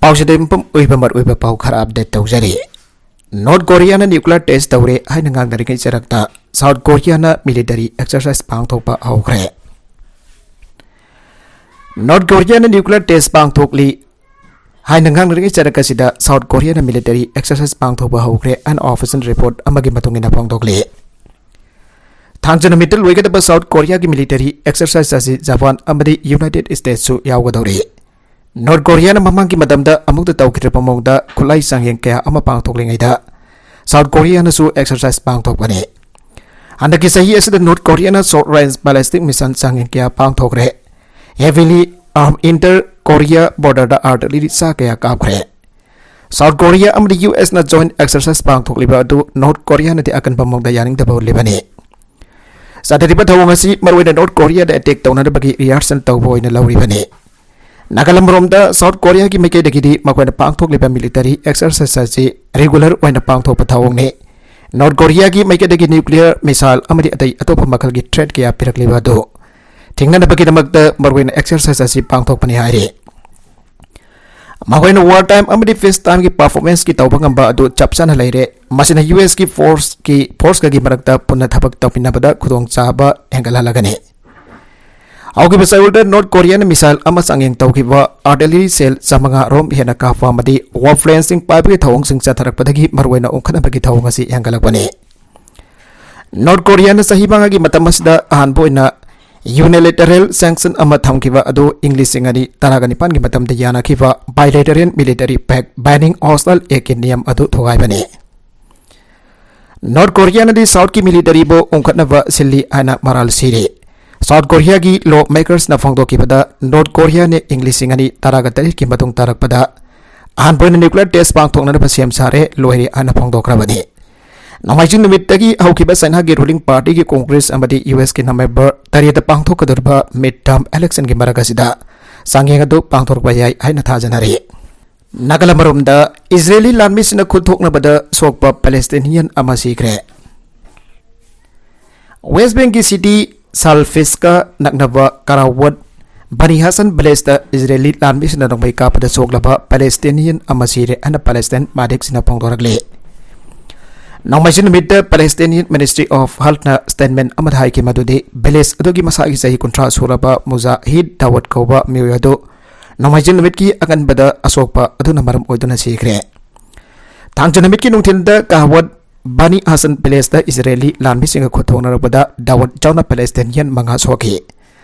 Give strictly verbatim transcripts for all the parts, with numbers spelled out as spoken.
ꯄꯥꯎꯁꯤꯗ ꯃꯄꯨꯝ ꯑꯣꯏꯕ ꯃꯔꯨꯑꯣꯏꯕ ꯄꯥꯎ ꯈꯔ ꯑꯞꯗꯦꯠ ꯇꯧꯖꯔꯤ꯫ ꯅꯣꯔꯠ ꯀꯣꯔꯤꯌꯥꯅ ꯅ꯭ꯌꯨꯀ꯭ꯂꯤꯌꯔ ꯇꯦꯁ ꯇꯧꯔꯦ ꯍꯥꯏꯅ ꯉꯥꯡꯅꯔꯤꯉꯩ ꯆꯔꯛꯇ ꯁꯥꯎꯠ ꯀꯣꯔꯤꯌꯥꯅ ꯃꯤꯂꯤꯇꯔꯤ ꯑꯦꯛꯁꯔꯁꯥꯏꯁ ꯄꯥꯡꯊꯣꯛꯄ ꯍꯧꯈ꯭ꯔꯦ꯫ ꯅꯣꯔꯠ ꯀꯣꯔꯤꯌꯥꯅ ꯅ꯭ꯌꯨꯀ꯭ꯂꯤꯌꯔ ꯇꯦꯁ ꯄꯥꯡꯊꯣꯛꯂꯤ ꯍꯥꯏꯅ ꯉꯥꯡꯅꯔꯤꯉꯩ ꯆꯔꯛ ꯑꯁꯤꯗ ꯁꯥꯎꯠ ꯀꯣꯔꯤꯌꯥꯅ ꯃꯤꯂꯤꯇꯔꯤ ꯑꯦꯛꯁꯔꯁꯥꯏꯁ ꯄꯥꯡꯊꯣꯛꯄ ꯍꯧꯈ꯭ꯔꯦ ꯍꯥꯏꯅ ꯑꯣꯐꯤꯁꯤꯌꯦꯜ ꯔꯤꯄꯣꯔꯠ ꯑꯃꯒꯤ ꯃꯇꯨꯡ ꯏꯟꯅ ꯐꯣꯡꯗꯣꯛꯂꯤ꯫ ꯊꯥꯡꯖ ꯅꯨꯃꯤꯠꯇ ꯂꯣꯏꯒꯗꯕ ꯁꯥꯎꯠ ꯀꯣꯔꯤꯌꯥꯒꯤ ꯃꯤꯂꯤꯇꯔꯤ ꯑꯦꯛꯁꯔꯁꯥꯏꯁ ꯑꯁꯤ ꯖꯄꯥꯟ ꯑꯃꯗꯤ ꯌꯨꯅꯥꯏꯇꯦꯗ ꯁ꯭ꯇꯦꯠꯁꯁꯨ ꯌꯥꯎꯒꯗꯧꯔꯤ꯫ ꯅꯣꯔꯠ ꯀꯣꯔꯤꯌꯥꯅ ꯃꯃꯥꯡꯒꯤ ꯃꯇꯝꯗ ꯑꯃꯨꯛꯇ ꯇꯧꯈꯤꯗ꯭ꯔꯕ ꯃꯑꯣꯡꯗ ꯈꯨꯠꯂꯥꯏ ꯆꯥꯡꯌꯦꯡ ꯀꯌꯥ ꯑꯃ ꯄꯥꯡꯊꯣꯛꯂꯤꯉꯩꯗ ꯁꯥꯎꯠ ꯀꯣꯔꯤꯌꯥꯅꯁꯨ ꯑꯦꯛꯁꯔꯁꯥꯏꯁ ꯄꯥꯡꯊꯣꯛꯄꯅꯤ꯫ ꯍꯟꯗꯛꯀꯤ ꯆꯍꯤ ꯑꯁꯤꯗ north ꯀꯣꯔꯤꯌꯥꯅ short range ballistic mission ꯆꯥꯡꯌꯦꯡ ꯀꯌꯥ ꯄꯥꯡꯊꯣꯛꯈ꯭ꯔꯦ꯫ ꯍꯦꯚꯤꯂꯤ ꯑꯥꯔꯝ ꯏꯟꯇꯔ ꯀꯣꯔꯤꯌꯥ ꯕꯣꯔꯗꯔꯗ ꯑꯥꯔꯇꯤꯂꯔꯤ ꯆꯥ ꯀꯌꯥ ꯀꯥꯞꯈ꯭ꯔꯦ꯫ ꯁꯥꯎꯠ ꯀꯣꯔꯤꯌꯥ ꯑꯃꯗꯤ ꯌꯨ ꯑꯦꯁꯅ ꯖꯣꯏꯟꯠ ꯑꯦꯛꯁꯔꯁꯥꯏꯁ ꯄꯥꯡꯊꯣꯛꯂꯤꯕ ꯑꯗꯨ ꯅꯣꯔꯠ ꯀꯣꯔꯤꯌꯥꯅꯗꯤ ꯑꯀꯟꯕ ꯃꯑꯣꯡꯗ ꯌꯥꯅꯤꯡꯗꯕ ꯎꯠꯂꯤꯕꯅꯤ꯫ ꯆꯠꯊꯔꯤꯕ ꯊꯧꯑꯣꯡ ꯑꯁꯤ ꯃꯔꯨꯑꯣꯏꯅ ꯅꯣꯔꯠ ꯀꯣꯔꯤꯌꯥꯗ ꯑꯦꯇꯦꯛ ꯇꯧꯅꯅꯕꯒꯤ ꯔꯤꯍꯥꯔꯁꯦꯜ ꯇꯧꯕ ꯑꯣꯏꯅ ꯂꯧꯔꯤꯕꯅꯤ꯫ ꯅꯥꯒꯥꯂꯝ ꯔꯣꯝꯗ ꯁꯥꯎꯠ ꯀꯣꯔꯤꯌꯥꯒꯤ ꯃꯥꯏꯀꯩꯗꯒꯤꯗꯤ ꯃꯈꯣꯏꯅ ꯄꯥꯡꯊꯣꯛꯂꯤꯕ ꯃꯤꯂꯤꯇꯔꯤ ꯑꯦꯛꯁꯔꯁꯥꯏꯁ ꯑꯁꯤ ꯔꯤꯒꯨꯂꯔ ꯑꯣꯏꯅ ꯄꯥꯡꯊꯣꯛꯄ ꯊꯧꯑꯣꯡꯅꯤ꯫ ꯅꯣꯔꯠ ꯀꯣꯔꯤꯌꯥꯒꯤ ꯃꯥꯏꯀꯩꯗꯒꯤ ꯅ꯭ꯌꯨꯀ꯭ꯂꯤꯌꯔ ꯃꯤꯁꯥꯏꯜ ꯑꯃꯗꯤ ꯑꯇꯩ ꯑꯇꯣꯞꯄ ꯃꯈꯜꯒꯤ ꯊ꯭ꯔꯦꯠ ꯀꯌꯥ ꯄꯤꯔꯛꯂꯤꯕ ꯑꯗꯨ ꯊꯤꯡꯅꯅꯕꯒꯤꯗꯃꯛꯇ ꯃꯔꯨꯑꯣꯏꯅ ꯑꯦꯛꯁꯔꯁꯥꯏꯁ ꯑꯁꯤ ꯄꯥꯡꯊꯣꯛꯄꯅꯤ ꯍꯥꯏꯔꯤ꯫ ꯃꯈꯣꯏꯅ ꯋꯥꯔ ꯇꯥꯏꯝ ꯑꯃꯗꯤ ꯄꯤꯁ ꯇꯥꯏꯝꯒꯤ ꯄꯔꯐꯣꯔꯃꯦꯟꯁꯀꯤ ꯇꯧꯕ ꯉꯝꯕ ꯑꯗꯨ ꯆꯞ ꯆꯥꯅ ꯂꯩꯔꯦ꯫ ꯃꯁꯤꯅ ꯌꯨ ꯑꯦꯁꯀꯤ ꯐꯣꯔꯁꯀꯤ, ꯐꯣꯔꯁꯀꯒꯤ ꯃꯔꯛꯇ ꯄꯨꯟꯅ ꯊꯕꯛ ꯇꯧꯃꯤꯟꯅꯕꯗ ꯈꯨꯗꯣꯡꯆꯥꯕ ꯍꯦꯟꯒꯠꯍꯜꯂꯒꯅꯤ꯫ ꯍꯧꯈꯤꯕ ꯆꯌꯣꯜꯗ ꯅꯣꯔꯠ ꯀꯣꯔꯤꯌꯥꯅ ꯃꯤꯁꯥꯏꯜ ꯑꯃ ꯆꯥꯡꯌꯦꯡ ꯇꯧꯈꯤꯕ ꯑꯥꯔꯇꯤꯂꯔꯤ ꯁꯦꯜ ꯆꯥꯃꯉꯥ ꯔꯣꯝ ꯍꯦꯟꯅ ꯀꯥꯞꯄ ꯑꯃꯗꯤ ꯋꯥꯔ ꯄ꯭ꯂꯦꯟꯁꯤꯡ ꯄꯥꯏꯕꯒꯤ ꯊꯧꯑꯣꯡꯁꯤꯡ ꯆꯠꯊꯔꯛꯄꯗꯒꯤ ꯃꯔꯨꯑꯣꯏꯅ ꯎꯪꯈꯠꯅꯕꯒꯤ ꯊꯧꯑꯣꯡ ꯑꯁꯤ ꯍꯦꯟꯒꯠꯂꯛꯄꯅꯤ꯫ ꯅꯣꯔꯠ ꯀꯣꯔꯤꯌꯥꯅ ꯆꯍꯤ ꯃꯉꯥꯒꯤ ꯃꯇꯝ ꯑꯁꯤꯗ ꯑꯍꯥꯟꯕ ꯑꯣꯏꯅ ꯌꯨꯅꯤꯂꯦꯇꯔꯦꯜ ꯁꯦꯡꯁꯟ ꯑꯃ ꯊꯝꯈꯤꯕ ꯑꯗꯨ ꯏꯪ ꯂꯤꯁꯤꯡ ꯑꯅꯤ ꯇꯔꯥꯒ ꯅꯤꯄꯥꯟꯒꯤ ꯃꯇꯝꯗ ꯌꯥꯅꯈꯤꯕ ꯕꯥꯏꯂꯦꯇꯔꯦꯜ ꯃꯤꯂꯤꯇꯔꯤ ꯄꯦꯛ ꯕꯥꯏꯟꯗꯤꯡ ꯍꯣꯁꯇꯥꯏꯜ ꯑꯦꯛꯀꯤ ꯅꯤꯌꯝ ꯑꯗꯨ ꯊꯨꯒꯥꯏꯕꯅꯤ꯫ ꯅꯣꯔꯠ ꯀꯣꯔꯤꯌꯥꯅꯗꯤ ꯁꯥꯎꯠꯀꯤ ꯃꯤꯂꯤꯇꯔꯤꯕꯨ ꯎꯪꯈꯠꯅꯕ ꯁꯤꯜꯂꯤ ꯍꯥꯏꯅ ꯃꯔꯥꯜ ꯁꯤꯔꯤ꯫ ꯁꯥꯎꯠ ꯀꯣꯔꯤꯌꯥꯒꯤ ꯂꯣ ꯃꯦꯀꯔꯁꯅ ꯐꯣꯡꯗꯣꯛꯈꯤꯕꯗ ꯅꯣꯔꯠ ꯀꯣꯔꯤꯌꯥꯅ ꯏꯪ ꯂꯤꯁꯤꯡ ꯑꯅꯤ ꯇꯔꯥꯒ ꯇꯔꯦꯠꯀꯤ ꯃꯇꯨꯡ ꯇꯥꯔꯛꯄꯗ ꯑꯍꯥꯟꯕ ꯑꯣꯏꯅ ꯅ꯭ꯌꯨꯀ꯭ꯂꯤꯌꯔ ꯇꯦꯁ ꯄꯥꯡꯊꯣꯛꯅꯅꯕ ꯁꯦꯝ ꯁꯥꯔꯦ, ꯂꯣꯏꯔꯦ ꯍꯥꯏꯅ ꯐꯣꯡꯗꯣꯛꯈ꯭ꯔꯕꯅꯤ꯫ ꯅꯣꯡꯃꯥꯏꯖꯤꯡ ꯅꯨꯃꯤꯠꯇꯒꯤ ꯍꯧꯈꯤꯕ ꯆꯩꯅꯥꯒꯤ ꯔꯨꯂꯤꯡ ꯄꯥꯔꯇꯤꯒꯤ ꯀꯣꯡꯒ꯭ꯔꯦꯁ ꯑꯃꯗꯤ ꯌꯨ ꯑꯦꯁꯀꯤ ꯅꯕꯦꯝꯕꯔ ꯇꯔꯦꯠꯇ ꯄꯥꯡꯊꯣꯛꯀꯗꯧꯔꯤꯕ ꯃꯤꯗ ꯇꯔꯝ ꯏꯂꯦꯛꯁꯟꯒꯤ ꯃꯔꯛ ꯑꯁꯤꯗ ꯆꯥꯡꯌꯦꯡ ꯑꯗꯨ ꯄꯥꯡꯊꯣꯔꯛꯄ ꯌꯥꯏ ꯍꯥꯏꯅ ꯊꯥꯖꯅꯔꯤ꯫ ꯅꯥꯒꯥꯂꯝ ꯑꯃꯔꯣꯝꯗ ꯏꯖꯔꯦꯂꯤ ꯂꯥꯟꯃꯤꯁꯤꯡꯅ ꯈꯨꯠ ꯊꯣꯛꯅꯕꯗ ꯁꯣꯛꯄ ꯄꯦꯂꯦꯁꯇꯤꯅꯤꯌꯟ ꯑꯃ ꯁꯤꯈ꯭ꯔꯦ꯫ ꯋꯦꯁ ꯕꯦꯡꯀꯤ ꯁꯤꯇꯤ ꯁꯥꯜꯐꯤꯁꯀ ꯅꯛꯅꯕ ꯀꯔꯥꯋꯠ ꯕꯅꯤ ꯍꯥꯁꯟ ꯚꯤꯂꯦꯖꯇ ꯏꯖꯔꯦꯂꯤ ꯂꯥꯟꯃꯤꯁꯤꯡꯅ ꯅꯣꯡꯃꯩ ꯀꯥꯞꯄꯗ ꯁꯣꯛꯂꯕ ꯄꯦꯂꯦꯁꯇꯤꯅꯤꯌꯟ ꯑꯃ ꯁꯤꯔꯦ ꯍꯥꯏꯅ ꯄꯦꯂꯦꯁꯇꯥꯏꯟ ꯃꯥꯗꯤꯛꯁꯤꯡꯅ ꯐꯣꯡꯗꯣꯔꯛꯂꯤ꯫ ꯅꯣꯡꯃꯥꯏꯖꯤꯡ ꯅꯨꯃꯤꯠꯇ ꯄꯦꯂꯦꯁꯇꯤꯅꯤꯌꯟ ꯃꯤꯅꯤꯁꯇ꯭ꯔꯤ ꯑꯣꯐ ꯍꯦꯜꯊꯅ ꯁ꯭ꯇꯦꯠꯃꯦꯟ ꯑꯃꯗ ꯍꯥꯏꯈꯤ ꯃꯗꯨꯗꯤ ꯚꯤꯂꯦꯖ ꯑꯗꯨꯒꯤ ꯃꯁꯥꯒꯤ ꯆꯍꯤ ꯀꯨꯟꯊ꯭ꯔꯥ ꯁꯨꯔꯕ ꯃꯨꯖꯥꯍꯤꯗ ꯗꯥꯋꯠ ꯀꯧꯕ ꯃꯤꯑꯣꯏ ꯑꯗꯨ ꯅꯣꯡꯃꯥꯏꯖꯤꯡ ꯅꯨꯃꯤꯠꯀꯤ ꯑꯉꯟꯕꯗ ꯑꯁꯣꯛꯄ ꯑꯗꯨꯅ ꯃꯔꯝ ꯑꯣꯏꯗꯨꯅ ꯁꯤꯈ꯭ꯔꯦ꯫ ꯊꯥꯡꯖ ꯅꯨꯃꯤꯠꯀꯤ ꯅꯨꯡꯊꯤꯜꯗ ꯀꯥꯍꯋꯠ ꯕꯅꯤ ꯍꯥꯁꯟ ꯚꯤꯂꯦꯖꯇ ꯏꯖꯔꯦꯂꯤ ꯂꯥꯟꯃꯤꯁꯤꯡꯒ ꯈꯨꯠꯊꯣꯛꯅꯔꯛꯄꯗ ꯗꯥꯋꯠ ꯌꯥꯎꯅ ꯄꯦꯂꯦꯁꯇꯥꯏꯅꯤꯌꯟ ꯃꯉꯥ ꯁꯣꯛꯈꯤ꯫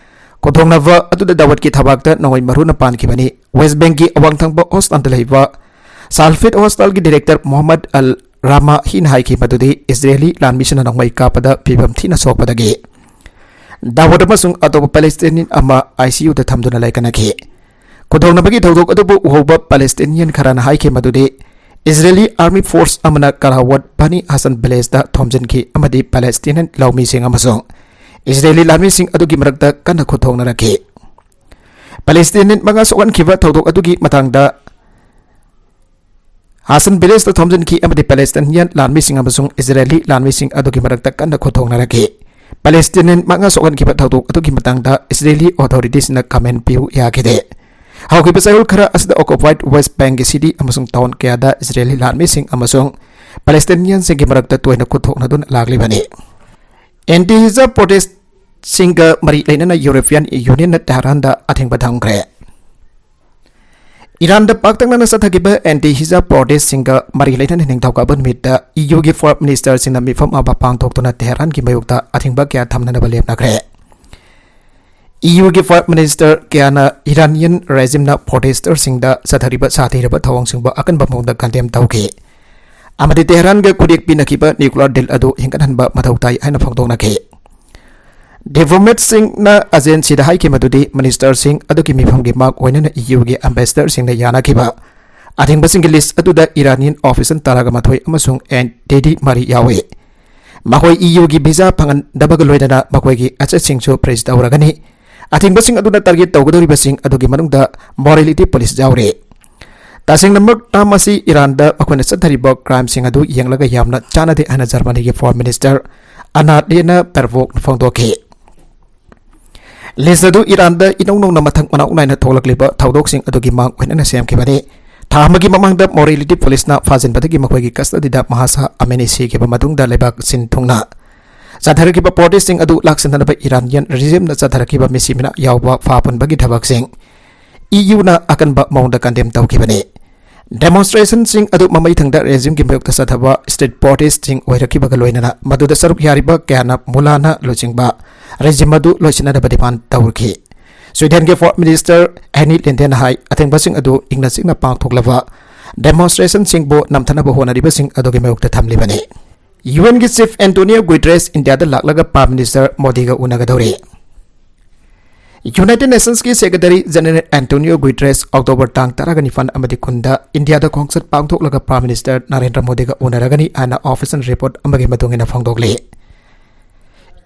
ꯈꯨꯠꯊꯣꯛꯅꯕ ꯑꯗꯨꯗ ꯗꯥꯋꯠꯀꯤ ꯊꯕꯥꯛꯇ ꯅꯣꯡꯃꯩ ꯃꯔꯨꯅ ꯄꯥꯟꯈꯤꯕꯅꯤ꯫ ꯋꯦꯁ ꯕꯦꯡꯀꯤ ꯑꯋꯥꯡ ꯊꯪꯕ ꯍꯣꯁꯇꯥꯜꯗ ꯂꯩꯕ ꯁꯥꯜꯐꯤꯠ ꯍꯣꯁꯇꯥꯜꯒꯤ ꯗꯤꯔꯦꯛꯇꯔ ꯃꯣꯍꯝꯃꯗ ꯑꯜ ꯔꯥꯃꯥꯍꯤꯅ ꯍꯥꯏꯈꯤ ꯃꯗꯨꯗꯤ ꯏꯖꯔꯦꯂꯤ ꯂꯥꯟꯃꯤꯁꯤꯡꯅ ꯅꯣꯡꯃꯩ ꯀꯥꯞꯄꯗ ꯐꯤꯕꯝ ꯊꯤꯅ ꯁꯣꯛꯄꯗꯒꯤ ꯗꯥꯋꯠ ꯑꯃꯁꯨꯡ ꯑꯇꯣꯞꯄ ꯄꯦꯂꯦꯁꯇꯥꯏꯅꯤꯌꯟ ꯑꯃ ꯑꯥꯏ ꯁꯤ ꯌꯨꯗ ꯊꯝꯗꯨꯅ ꯂꯩꯀꯠꯅꯈꯤ꯫ ꯈꯨꯗꯣꯡꯅꯕꯒꯤ ꯊꯧꯗꯣꯛ ꯑꯗꯨꯕꯨ ꯎꯍꯧꯕ ꯄꯦꯂꯦꯁꯇꯥꯏꯅꯤꯌꯟ ꯈꯔꯅ ꯍꯥꯏꯈꯤ ꯃꯗꯨꯗꯤ ꯏꯖꯔꯦꯂꯤ ꯑꯥꯔꯃꯤ ꯐꯣꯔꯁ ꯑꯃꯅ ꯀꯔꯥꯋꯠ ꯕꯅꯤ ꯍꯥꯁꯟ ꯚꯤꯂꯦꯖꯇ ꯊꯣꯝꯖꯤꯟꯈꯤ ꯑꯃꯗꯤ ꯄꯦꯂꯦꯁꯇꯥꯏꯅꯤꯌꯟ ꯂꯧꯃꯤꯁꯤꯡ ꯑꯃꯁꯨꯡ ꯏꯖꯔꯦꯂꯤ ꯂꯥꯟꯃꯤꯁꯤꯡ ꯑꯗꯨꯒꯤ ꯃꯔꯛꯇ ꯀꯟꯅ ꯈꯨꯠꯊꯣꯛꯅꯔꯛꯈꯤ꯫ ꯄꯦꯂꯦꯁꯇꯥꯏꯅꯤꯌꯟ ꯃꯉꯥ ꯁꯣꯛꯍꯟꯈꯤꯕ ꯊꯧꯗꯣꯛ ꯑꯗꯨꯒꯤ ꯃꯇꯥꯡꯗ ꯍꯥꯁꯟ ꯚꯤꯂꯦꯖꯇ ꯊꯣꯝꯖꯤꯟꯈꯤ ꯑꯃꯗꯤ ꯄꯦꯂꯦꯁꯇꯥꯏꯅꯤꯌꯟ ꯂꯥꯟꯃꯤꯁꯤꯡ ꯑꯃꯁꯨꯡ ꯏꯖꯔꯦꯂꯤ ꯂꯥꯟꯃꯤꯁꯤꯡ ꯑꯗꯨꯒꯤ ꯃꯔꯛꯇ ꯀꯟꯅ ꯈꯨꯠꯊꯣꯛꯅꯔꯛꯈꯤ꯫ ꯄꯦꯂꯦꯁꯇꯥꯏꯅꯤꯌꯟ ꯃꯉꯥ ꯁꯣꯛꯍꯟꯈꯤꯕ ꯊꯧꯗꯣꯛ ꯑꯗꯨꯒꯤ ꯃꯇꯥꯡꯗ ꯏꯖꯔꯦꯂꯤ ꯑꯣꯊꯣꯔꯤꯇꯤꯁꯅ ꯀꯃꯦꯟ ꯄꯤꯌꯨ ꯌꯥꯈꯤꯗꯦ꯫ ꯍꯧꯈꯤꯕ ꯆꯌꯣꯜ ꯈꯔ ꯑꯁꯤꯗ ꯑꯣꯀꯨꯄꯥꯏꯗ ꯋꯦꯁ ꯕꯦꯡꯀꯤ ꯁꯤꯇꯤ ꯑꯃꯁꯨꯡ ꯇꯥꯎꯟ ꯀꯌꯥꯗ ꯏꯖꯔꯦꯂꯤ ꯂꯥꯟꯃꯤꯁꯤꯡ ꯑꯃꯁꯨꯡ ꯄꯦꯂꯦꯁꯇꯥꯏꯅꯤꯌꯟꯁꯤꯡꯒꯤ ꯃꯔꯛꯇ ꯇꯣꯏꯅ ꯈꯨꯠꯊꯣꯛꯅꯗꯨꯅ ꯂꯥꯛꯂꯤꯕꯅꯤ꯫ ꯑꯦꯟꯇꯤ ꯍꯤꯖꯥꯕ ꯄ꯭ꯔꯣꯇꯦꯁ꯭ꯇꯁꯤꯡꯒ ꯃꯔꯤ ꯂꯩꯅꯅ ꯌꯨꯔꯣꯄꯤꯌꯟ ꯌꯨꯅꯤꯌꯟꯅ ꯇꯦꯍꯔꯥꯟꯗ ꯑꯊꯤꯡꯕ ꯊꯝꯈ꯭ꯔꯦ꯫ ꯏꯔꯥꯟꯗ ꯄꯥꯛꯇꯛꯅꯅ ꯆꯠꯊꯈꯤꯕ ꯑꯦꯟꯇꯤ ꯍꯤꯖꯥꯕ ꯄ꯭ꯔꯣꯇꯦꯁ꯭ꯇꯁꯤꯡꯒ ꯃꯔꯤ ꯂꯩꯅꯅ ꯅꯤꯡꯊꯧꯀꯥꯕ ꯅꯨꯃꯤꯠꯇ ꯏꯌꯨꯒꯤ ꯐꯣꯔꯦꯟ ꯃꯤꯅꯤꯁꯇꯔꯁꯤꯡꯅ ꯃꯤꯐꯝ ꯑꯃ ꯄꯥꯡꯊꯣꯛꯇꯨꯅ ꯇꯦꯍꯔꯥꯟꯒꯤ ꯃꯥꯌꯣꯛꯇ ꯑꯊꯤꯡꯕ ꯀꯌꯥ ꯊꯝꯅꯅꯕ ꯂꯦꯞꯅꯈ꯭ꯔꯦ꯫ ꯏꯌꯨꯒꯤ ꯐꯣꯔꯦꯟ ꯃꯤꯅꯤꯁꯇꯔ ꯀꯌꯥꯅ ꯏꯔꯥꯅꯤꯌꯟ ꯔꯦꯖꯤꯝꯅ ꯄ꯭ꯔꯣꯇꯦꯁ꯭ꯇꯔꯁꯤꯡꯗ ꯆꯠꯊꯔꯤꯕ ꯁꯥꯊꯤꯔꯕ ꯊꯧꯑꯣꯡꯁꯤꯡꯕꯨ ꯑꯀꯟꯕ ꯃꯑꯣꯡꯗ ꯀꯟꯗꯦꯝ ꯇꯧꯈꯤ ꯑꯃꯗꯤ ꯇꯦꯍꯔꯥꯟꯒ ꯈꯨꯠꯌꯦꯛ ꯄꯤꯅꯈꯤꯕ ꯅ꯭ꯌꯨꯀ꯭ꯂꯤꯌꯔ ꯗꯤꯜ ꯑꯗꯨ ꯍꯦꯟꯒꯠꯍꯟꯕ ꯃꯊꯧ ꯇꯥꯏ ꯍꯥꯏꯅ ꯐꯣꯡꯗꯣꯛꯅꯈꯤ꯫ ꯗꯤꯄ꯭ꯂꯣꯃꯦꯠꯁꯤꯡꯅ ꯑꯦꯖꯦꯟꯁꯤꯗ ꯍꯥꯏꯈꯤ ꯃꯗꯨꯗꯤ ꯃꯤꯅꯤꯁꯇꯔꯁꯤꯡ ꯑꯗꯨꯒꯤ ꯃꯤꯐꯝꯒꯤ ꯃꯥꯛ ꯑꯣꯏꯅꯅ ꯏꯌꯨꯒꯤ ꯑꯦꯝꯕꯦꯁꯦꯗꯔꯁꯤꯡꯅ ꯌꯥꯅꯈꯤꯕ ꯑꯊꯤꯡꯕꯁꯤꯡꯒꯤ ꯂꯤꯁ꯭ꯠ ꯑꯗꯨꯗ ꯏꯔꯥꯅꯤꯌꯟ ꯑꯣꯐꯤꯁꯤꯌꯦꯜ ꯇꯔꯥꯒ ꯃꯥꯊꯣꯏ ꯑꯃꯁꯨꯡ ꯑꯦꯟ ꯗꯦꯗꯤ ꯃꯔꯤ ꯌꯥꯎꯏ꯫ ꯃꯈꯣꯏ ꯏꯌꯨꯒꯤ ꯚꯤꯁꯥ ꯐꯪꯍꯟꯗꯕꯒ ꯂꯣꯏꯅꯅ ꯃꯈꯣꯏꯒꯤ ꯑꯦꯁꯦꯠꯁꯤꯡꯁꯨ ꯐ꯭ꯔꯤꯖ ꯇꯧꯔꯒꯅꯤ꯫ ꯑꯊꯤꯡꯕꯁꯤꯡ ꯑꯗꯨꯅ ꯇꯥꯔꯒꯦꯠ ꯇꯧꯒꯗꯧꯔꯤꯕꯁꯤꯡ ꯑꯗꯨꯒꯤ ꯃꯅꯨꯡꯗ ꯃꯣꯔꯦꯂꯤꯇꯤ ꯄꯨꯂꯤꯁ ꯌꯥꯎꯔꯤ꯫ ꯇꯁꯦꯡꯅꯃꯛ ꯇꯥꯝ ꯑꯁꯤ ꯏꯔꯥꯟꯗ ꯃꯈꯣꯏꯅ ꯆꯠꯊꯔꯤꯕ ꯀ꯭ꯔꯥꯏꯝꯁꯤꯡ ꯑꯗꯨ ꯌꯦꯡꯂꯒ ꯌꯥꯝꯅ ꯆꯥꯟꯅꯗꯦ ꯍꯥꯏꯅ ꯖꯔꯃꯅꯤꯒꯤ ꯐꯣꯔꯦꯟ ꯃꯤꯅꯤꯁꯇꯔ ꯑꯅꯥꯂꯦꯅꯥ ꯕꯦꯔꯕꯣꯛꯅ ꯐꯣꯡꯗꯣꯛꯈꯤ꯫ List ꯑꯗꯨ ꯏꯔꯥꯟꯗ ꯏꯅꯧ ꯅꯧꯅ ꯃꯊꯪ ꯃꯅꯥꯎ ꯅꯥꯏꯅ ꯊꯣꯛꯂꯛꯂꯤꯕ ꯊꯧꯗꯣꯛꯁꯤꯡ ꯑꯗꯨꯒꯤ ꯃꯥꯡ ꯑꯣꯏꯅꯅ ꯁꯦꯝꯈꯤꯕꯅꯤ꯫ ꯊꯥ ꯑꯃꯒꯤ ꯃꯃꯥꯡꯗ ꯃꯣꯔꯦꯂꯤꯇꯤ ꯄꯨꯂꯤꯁꯅ ꯐꯥꯖꯤꯟꯕꯗꯒꯤ ꯃꯈꯣꯏꯒꯤ ꯀꯁꯇꯗꯤꯗ ꯃꯍꯥꯁꯥ ꯑꯃꯦꯅꯤ ꯁꯤꯈꯤꯕ ꯃꯇꯨꯡꯗ ꯂꯩꯕꯥꯛ ꯁꯤꯟ ꯊꯨꯡꯅ ꯆꯠꯊꯔꯛꯈꯤꯕ ꯄ꯭ꯔꯣꯇꯦꯁꯁꯤꯡ ꯑꯗꯨ ꯂꯥꯛꯁꯤꯟꯅꯅꯕ ꯏꯔꯥꯅꯤꯌꯟ ꯔꯤꯖꯤꯝꯅ ꯆꯠꯊꯔꯛꯈꯤꯕ ꯃꯤꯁꯤ ꯃꯤꯅ ꯌꯥꯎꯕ ꯐꯥ ꯄꯨꯟꯕꯒꯤ ꯊꯕꯛꯁꯤꯡ ꯏ ꯌꯨꯅ ꯑꯀꯟꯕ ꯃꯑꯣꯡꯗ ꯀꯟꯗꯦꯝ ꯇꯧꯈꯤꯕꯅꯤ꯫ ꯗꯦꯃꯣꯟꯁꯇ꯭ꯔꯦꯁꯟꯁꯤꯡ ꯑꯗꯨ ꯃꯃꯩ ꯊꯪꯗ ꯔꯦꯖꯤꯝꯒꯤ ꯃꯥꯌꯣꯛꯇ ꯆꯠꯊꯕ ꯁ꯭ꯇ꯭ꯔꯤꯠ ꯄ꯭ꯔꯣꯇꯦꯁꯁꯤꯡ ꯑꯣꯏꯔꯛꯈꯤꯕꯒ ꯂꯣꯏꯅꯅ ꯃꯗꯨꯗ ꯁꯔꯨꯛ ꯌꯥꯔꯤꯕ ꯀꯌꯥꯅ ꯃꯨꯂꯥꯅ ꯂꯨꯆꯤꯡꯕ ꯔꯦꯖꯤꯝ ꯑꯗꯨ ꯂꯣꯏꯁꯤꯟꯅꯅꯕ ꯗꯤꯃꯥꯟ ꯇꯧꯔꯛꯈꯤ꯫ ꯁ꯭ꯋꯤꯗꯦꯟꯒꯤ ꯐꯣꯔꯦꯟ ꯃꯤꯅꯤꯁꯇꯔ ꯑꯦꯅꯤ ꯂꯤꯟꯗꯦꯟ ꯍꯥꯏ, ꯑꯊꯤꯡꯕꯁꯤꯡ ꯑꯗꯨ ꯏꯪꯅ ꯆꯤꯛꯅ ꯄꯥꯡꯊꯣꯛꯂꯕ ꯗꯦꯃꯣꯟꯁꯇ꯭ꯔꯦꯁꯟꯁꯤꯡꯕꯨ ꯅꯝꯊꯅꯕ ꯍꯣꯠꯅꯔꯤꯕꯁꯤꯡ ꯑꯗꯨꯒꯤ ꯃꯥꯌꯣꯛꯇ ꯊꯝꯂꯤꯕꯅꯤ꯫ ꯌꯨ ꯑꯦꯟꯒꯤ ꯆꯤꯐ ꯑꯦꯟꯇꯣꯅꯤꯌꯣ ꯒꯨꯏꯇ꯭ꯔꯦꯁ ꯏꯟꯗꯤꯌꯥꯗ ꯂꯥꯛꯂꯒ ꯄ꯭ꯔꯥꯏꯝ ꯃꯤꯅꯤꯁꯇꯔ ꯃꯣꯗꯤꯒ ꯎꯅꯒꯗꯧꯔꯤ꯫ ꯌꯨꯅꯥꯏꯇꯦꯗ ꯅꯦꯁꯟꯁꯀꯤ secretary general Antonio Guterres October ꯇꯥꯡ ꯇꯔꯥꯒ ꯅꯤꯄꯥꯟ ꯑꯃꯗꯤ ꯀꯨꯟꯗ ꯏꯟꯗꯤꯌꯥꯗ ꯈꯣꯡꯆꯠ ꯄꯥꯡꯊꯣꯛꯂꯒ ꯄ꯭ꯔꯥꯏꯝ ꯃꯤꯅꯤꯁꯇꯔ ꯅꯔꯦꯟꯗ꯭ꯔ ꯃꯣꯗꯤꯒ ꯎꯅꯔꯒꯅꯤ ꯍꯥꯏꯅ ꯑꯣꯐꯤꯁꯤꯌꯦꯜ ꯔꯤꯄꯣꯔꯠ ꯑꯃꯒꯤ ꯃꯇꯨꯡ ꯏꯟꯅ ꯐꯣꯡꯗꯣꯛꯂꯤ꯫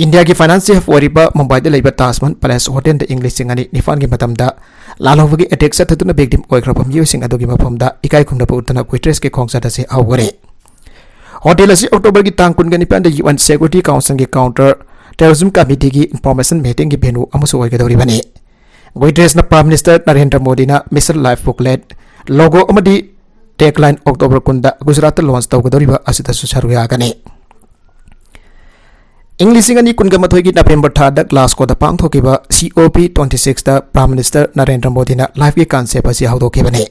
ꯏꯟꯗꯤꯌꯥꯒꯤ ꯐꯥꯏꯅꯥꯟꯁ ꯍꯕ ꯑꯣꯏꯔꯤꯕ ꯃꯨꯝꯕꯥꯏꯗ ꯂꯩꯕ ꯇꯥꯖ ꯃꯍꯜ ꯄꯦꯂꯦꯁ ꯍꯣꯇꯦꯜꯗ ꯏꯪ ꯂꯤꯁꯤꯡ ꯑꯅꯤ ꯅꯤꯄꯥꯟꯒꯤ ꯃꯇꯝꯗ ꯂꯥꯜꯍꯧꯕꯒꯤ ꯑꯦꯇꯦꯛ ꯆꯠꯊꯗꯨꯅ ꯚꯤꯛꯇꯤꯝ ꯑꯣꯏꯈ꯭ꯔꯕ ꯃꯤꯑꯣꯏꯁꯤꯡ ꯑꯗꯨꯒꯤ ꯃꯐꯝꯗ ꯏꯀꯥꯏ ꯈꯨꯝꯅꯕ ꯎꯠꯇꯨꯅ ꯒꯨꯏꯇ꯭ꯔꯦꯁꯀꯤ ꯈꯣꯡꯆꯠ ꯑꯁꯤ ꯍꯧꯈꯔꯦ꯫ ꯍꯣꯇꯦꯜ ꯑꯁꯤ ꯑꯣꯛꯇꯣꯕꯔꯒꯤ ꯇꯥꯡ ꯀꯨꯟꯒ ꯅꯤꯄꯥꯟꯗ ꯌꯨ ꯑꯦꯟ ꯁꯦꯀ꯭ꯌꯨꯔꯤꯇꯤ ꯀꯥꯎꯟꯁꯤꯜꯒꯤ ꯀꯥꯎꯟꯇꯔ ꯇꯦꯔꯣꯔꯤꯖꯝ ꯀꯃꯤꯇꯤꯒꯤ ꯏꯟꯐꯣꯔꯃꯦꯁꯟ ꯃꯤꯇꯤꯡꯒꯤ ꯚꯦꯅꯨ ꯑꯃꯁꯨ ꯑꯣꯏꯒꯗꯧꯔꯤꯕꯅꯤ꯫ ꯒꯨꯏꯇ꯭ꯔꯦꯁꯅ ꯄ꯭ꯔꯥꯏꯝ ꯃꯤꯅꯤꯁꯇꯔ ꯅꯔꯦꯟꯗ꯭ꯔ ꯃꯣꯗꯤꯅ ꯃꯤꯁꯟ ꯂꯥꯏꯐ ꯕꯨꯛꯂꯦꯠ, ꯂꯣꯒꯣ ꯑꯃꯗꯤ ꯇꯦꯒꯂꯥꯏꯟ ꯑꯣꯛꯇꯣꯕꯔ ꯀꯨꯟꯗ ꯒꯨꯖꯔꯥꯠꯇ ꯂꯣꯟꯆ ꯇꯧꯒꯗꯧꯔꯤꯕ ꯑꯁꯤꯗꯁꯨ ꯁꯔꯨꯛ ꯌꯥꯒꯅꯤ꯫ ꯏꯪ ꯂꯤꯁꯤꯡ ꯑꯅꯤ ꯀꯨꯟꯒ ꯃꯥꯊꯣꯏꯒꯤ ꯅꯕꯦꯝꯕꯔ ꯊꯥꯗ ꯒ꯭ꯂꯥꯁꯀꯣꯗ ꯄꯥꯡꯊꯣꯛꯈꯤꯕ ꯁꯤ ꯑꯣ ꯄꯤ ꯇ꯭ꯋꯦꯟꯇꯤ ꯁꯤꯛꯁꯇ ꯄ꯭ꯔꯥꯏꯝ ꯃꯤꯅꯤꯁꯇꯔ ꯅꯔꯦꯟꯗ꯭ꯔ ꯃꯣꯗꯤꯅ ꯂꯥꯏꯐꯀꯤ ꯀꯟꯁꯦꯞ ꯑꯁꯤ ꯍꯧꯗꯣꯛꯈꯤꯕꯅꯤ꯫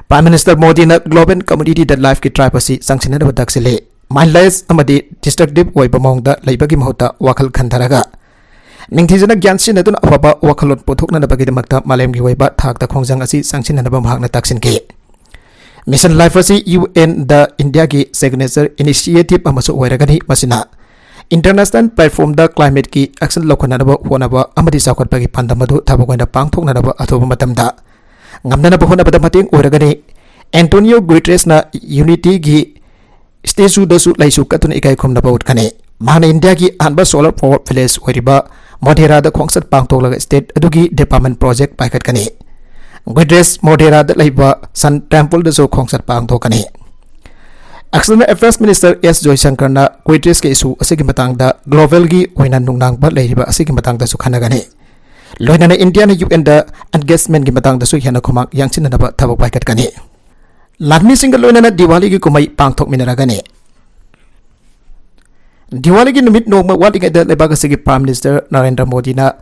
ꯄ꯭ꯔꯥꯏꯝ ꯃꯤꯅꯤꯁꯇꯔ ꯃꯣꯗꯤꯅ ꯒ꯭ꯂꯣꯕꯦꯜ ꯀꯝꯃ꯭ꯌꯨꯅꯤꯇꯤꯗ ꯂꯥꯏꯐꯀꯤ ꯇ꯭ꯔꯥꯏꯞ ꯑꯁꯤ ꯆꯪꯁꯤꯟꯅꯅꯕ ꯇꯛꯁꯤꯜꯂꯤ꯫ ꯃꯥꯏꯟꯂꯦꯁ ꯑꯃꯗꯤ ꯗꯤꯁꯇ꯭ꯔꯛꯇꯤꯚ ꯑꯣꯏꯕ ꯃꯑꯣꯡꯗ ꯂꯩꯕꯒꯤ ꯃꯍꯨꯠꯇ ꯋꯥꯈꯜ ꯈꯟꯊꯔꯒ ꯅꯤꯡꯊꯤꯖꯅ ꯒ꯭ꯌꯥꯟ ꯁꯤꯖꯤꯟꯅꯗꯨꯅ ꯑꯐꯕ ꯋꯥꯈꯜꯂꯣꯟ ꯄꯨꯊꯣꯛꯅꯅꯕꯒꯤꯗꯃꯛꯇ ꯃꯥꯂꯦꯝꯒꯤ ꯑꯣꯏꯕ ꯊꯥꯛꯇ ꯈꯣꯡꯖꯪ ꯑꯁꯤ ꯆꯪꯁꯤꯟꯅꯅꯕ ꯃꯍꯥꯛꯅ ꯇꯥꯛꯁꯤꯟꯈꯤ꯫ ꯃꯤꯁꯟ ꯂꯥꯏꯐ ꯑꯁꯤ ꯌꯨ ꯑꯦꯟꯗ ꯏꯟꯗꯤꯌꯥꯒꯤ ꯁꯤꯒꯅꯦꯆꯔ ꯏꯅꯤꯁꯤꯌꯦꯇꯤꯚ ꯑꯃꯁꯨ ꯑꯣꯏꯔꯒꯅꯤ꯫ ꯃꯁꯤꯅ ꯏꯟꯇꯔꯅꯦꯁꯅꯦꯜ ꯄ꯭ꯂꯦꯠꯐꯣꯔꯝꯗ ꯀ꯭ꯂꯥꯏꯃꯦꯠꯀꯤ ꯑꯦꯛꯁꯟ ꯂꯧꯈꯠꯅꯅꯕ ꯍꯣꯠꯅꯕ ꯑꯃꯗꯤ ꯆꯥꯎꯈꯠꯄꯒꯤ ꯄꯥꯟꯗꯝ ꯑꯗꯨ ꯊꯕꯛ ꯑꯣꯏꯅ ꯄꯥꯡꯊꯣꯛꯅꯅꯕ ꯑꯊꯨꯕ ꯃꯇꯝꯗ ꯉꯝꯅꯅꯕ ꯍꯣꯠꯅꯕꯗ ꯃꯇꯦꯡ ꯑꯣꯏꯔꯒꯅꯤ꯫ ꯑꯦꯟꯇꯣꯅꯤꯌꯣ ꯒꯨꯏꯇ꯭ꯔꯦꯁꯅ ꯌꯨꯅꯤꯇꯤꯒꯤ ꯁ꯭ꯇꯦꯆꯨꯗꯁꯨ ꯂꯩꯁꯨ ꯀꯠꯇꯨꯅ ꯏꯀꯥꯏ ꯈꯨꯝꯅꯕ ꯎꯠꯀꯅꯤ꯫ ꯃꯍꯥꯛꯅ ꯏꯟꯗꯤꯌꯥꯒꯤ ꯑꯍꯥꯟꯕ ꯁꯣꯂꯔ ꯄꯥꯋꯔ ꯚꯤꯂꯦꯖ ꯑꯣꯏꯔꯤꯕ ꯃꯣꯙꯦꯔꯥꯗ ꯈꯣꯡꯆꯠ ꯄꯥꯡꯊꯣꯛꯂꯒ ꯁ꯭ꯇꯦꯠ ꯑꯗꯨꯒꯤ ꯗꯤꯄꯥꯔꯠꯃꯦꯟ ꯄ꯭ꯔꯣꯖꯦꯛ ꯄꯥꯏꯈꯠꯀꯅꯤ꯫ ꯒꯨꯏꯇ꯭ꯔꯦꯁ ꯃꯣꯙꯦꯔꯥꯗ ꯂꯩꯕ ꯁꯟ ꯇꯦꯝꯄꯜꯗꯁꯨ ꯈꯣꯡꯆꯠ ꯄꯥꯡꯊꯣꯛꯀꯅꯤ꯫ ꯑꯦꯛꯁꯇꯔꯅꯦꯜ ꯑꯦꯐꯤꯌꯔꯁ ꯃꯤꯅꯤꯁꯇꯔ ꯑꯦꯁ ꯖꯣꯏꯁꯪꯀꯔꯅ ꯒꯨꯏꯇ꯭ꯔꯦꯁꯀꯤ ꯏꯁꯨ ꯑꯁꯤꯒꯤ ꯃꯇꯥꯡꯗ ꯒ꯭ꯂꯣꯕꯦꯜꯒꯤ ꯑꯣꯏꯅ ꯅꯨꯡꯅꯥꯡꯕ ꯂꯩꯔꯤꯕ ꯑꯁꯤꯒꯤ ꯃꯇꯥꯡꯗꯁꯨ ꯈꯟꯅꯒꯅꯤ꯫ ꯂꯣꯏꯅꯅ ꯏꯟꯗꯤꯌꯥꯅ ꯌꯨ ꯑꯦꯟꯗ ꯑꯦꯟꯒꯦꯖꯃꯦꯟꯒꯤ ꯃꯇꯥꯡꯗꯁꯨ ꯍꯦꯟꯅ ꯈꯨꯃꯥꯡ ꯌꯥꯡꯁꯤꯟꯅꯅꯕ ꯊꯕꯛ ꯄꯥꯏꯈꯠꯀꯅꯤ꯫ ꯂꯥꯟꯃꯤꯁꯤꯡꯒ ꯂꯣꯏꯅꯅ ꯗꯤꯋꯥꯂꯤꯒꯤ ꯀꯨꯝꯍꯩ ꯄꯥꯡꯊꯣꯛꯃꯤꯟꯅꯔꯒꯅꯤ꯫ ꯗꯤꯋꯥꯂꯤꯒꯤ ꯅꯨꯃꯤꯠ ꯅꯣꯡꯃ ꯋꯥꯠꯂꯤꯉꯩꯗ ꯂꯩꯕꯥꯛ ꯑꯁꯤꯒꯤ Prime Minister ꯅꯔꯦꯟꯗ꯭ꯔ ꯃꯣꯗꯤꯅ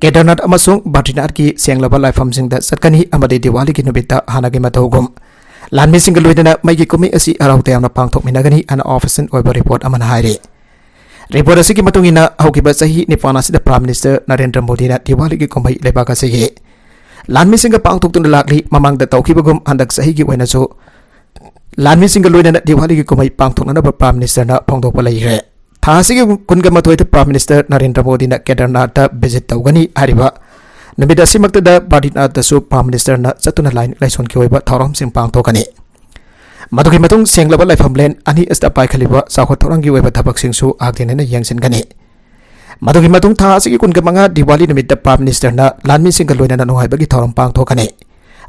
ꯀꯦꯗꯔꯅꯥꯊ ꯑꯃꯁꯨꯡ ꯕꯗ꯭ꯔꯤꯅꯥꯊꯀꯤ ꯁꯦꯡꯂꯕ ꯂꯥꯏꯐꯝꯁꯤꯡꯗ ꯆꯠꯀꯅꯤ ꯑꯃꯗꯤ ꯗꯤꯋꯥꯂꯤꯒꯤ ꯅꯨꯃꯤꯠꯇ ꯍꯥꯟꯅꯒꯤ ꯃꯇꯧꯒꯨꯝ ꯂꯥꯟꯃꯤꯁꯤꯡꯒ ꯂꯣꯏꯅꯅ ꯃꯩꯒꯤ ꯀꯨꯝꯍꯩ ꯑꯁꯤ ꯍꯔꯥꯎ ꯇꯌꯥꯝꯅ ꯄꯥꯡꯊꯣꯛꯃꯤꯟꯅꯒꯅꯤ ꯍꯥꯏꯅ official ꯑꯣꯏꯕ report ꯑꯃꯅ ꯍꯥꯏꯔꯤ꯫ Report ꯑꯁꯤꯒꯤ ꯃꯇꯨꯡ ꯏꯟꯅ, ꯍꯧꯈꯤꯕ ꯆꯍꯤ ꯅꯤꯄꯥꯟ ꯑꯁꯤꯗ Prime Minister ꯅꯔꯦꯟꯗ꯭ꯔ ꯃꯣꯗꯤꯅ ꯗꯤꯋꯥꯂꯤꯒꯤ ꯀꯨꯝꯍꯩ ꯂꯩꯕꯥꯛ ꯑꯁꯤꯒꯤ ꯂꯥꯟꯃꯤꯁꯤꯡꯒ ꯄꯥꯡꯊꯣꯛꯇꯨꯅ ꯂꯥꯛꯂꯤ꯫ ꯃꯃꯥꯡꯗ ꯇꯧꯈꯤꯕꯒꯨꯝ ꯍꯟꯗꯛ ꯆꯍꯤꯒꯤ ꯑꯣꯏꯅꯁꯨ ꯂꯥꯟꯃꯤꯁꯤꯡꯒ ꯂꯣꯏꯅꯅ ꯗꯤꯋꯥꯂꯤꯒꯤ ꯀꯨꯝꯍꯩ ꯄꯥꯡꯊꯣꯛꯅꯅꯕ Prime Minister ꯅ ꯐꯣꯡꯗꯣꯛꯄ ꯂꯩꯈ꯭ꯔꯦ꯫ ꯊꯥ ꯑꯁꯤꯒꯤ ꯀꯨꯟꯒ ꯃꯥꯊꯣꯏꯗ Prime Minister ꯅꯔꯦꯟꯗ꯭ꯔ ꯃꯣꯗꯤꯅ ꯀꯦꯗꯔꯅꯥꯊꯇ visit ꯇꯧꯒꯅꯤ ꯍꯥꯏꯔꯤꯕ ꯅꯨꯃꯤꯠ ꯑꯁꯤꯃꯛꯇꯗ ꯕꯗ꯭ꯔꯤꯅꯥꯊꯇꯁꯨ Prime Minister ꯅ ꯆꯠꯇꯨꯅ ꯂꯥꯏꯅꯤꯡ ꯂꯥꯏꯁꯣꯟꯒꯤ ꯑꯣꯏꯕ ꯊꯧꯔꯝꯁꯤꯡ ꯄꯥꯡꯊꯣꯛꯀꯅꯤ꯫ ꯃꯗꯨꯒꯤ ꯃꯇꯨꯡ ꯁꯦꯡꯂꯕ ꯂꯥꯏꯐꯝꯂꯦꯟ ꯑꯅꯤ ꯑꯁꯤꯗ ꯄꯥꯏꯈꯠꯂꯤꯕ ꯆꯥꯎꯈꯠ ꯊꯧꯔꯥꯡꯒꯤ ꯑꯣꯏꯕ ꯊꯕꯛꯁꯤꯡꯁꯨ ꯍꯛꯊꯦꯡꯅꯅ ꯌꯦꯡꯁꯤꯟꯒꯅꯤ꯫ ꯃꯗꯨꯒꯤ ꯃꯇꯨꯡ ꯊꯥ ꯑꯁꯤꯒꯤ ꯀꯨꯟꯒ ꯃꯉꯥ ꯗꯤꯋꯥꯂꯤ ꯅꯨꯃꯤꯠꯇ Prime Minister ꯅ ꯂꯥꯟꯃꯤꯁꯤꯡꯒ ꯂꯣꯏꯅꯅ ꯅꯨꯡꯉꯥꯏꯕꯒꯤ ꯊꯧꯔꯝ ꯄꯥꯡꯊꯣꯛꯀꯅꯤ꯫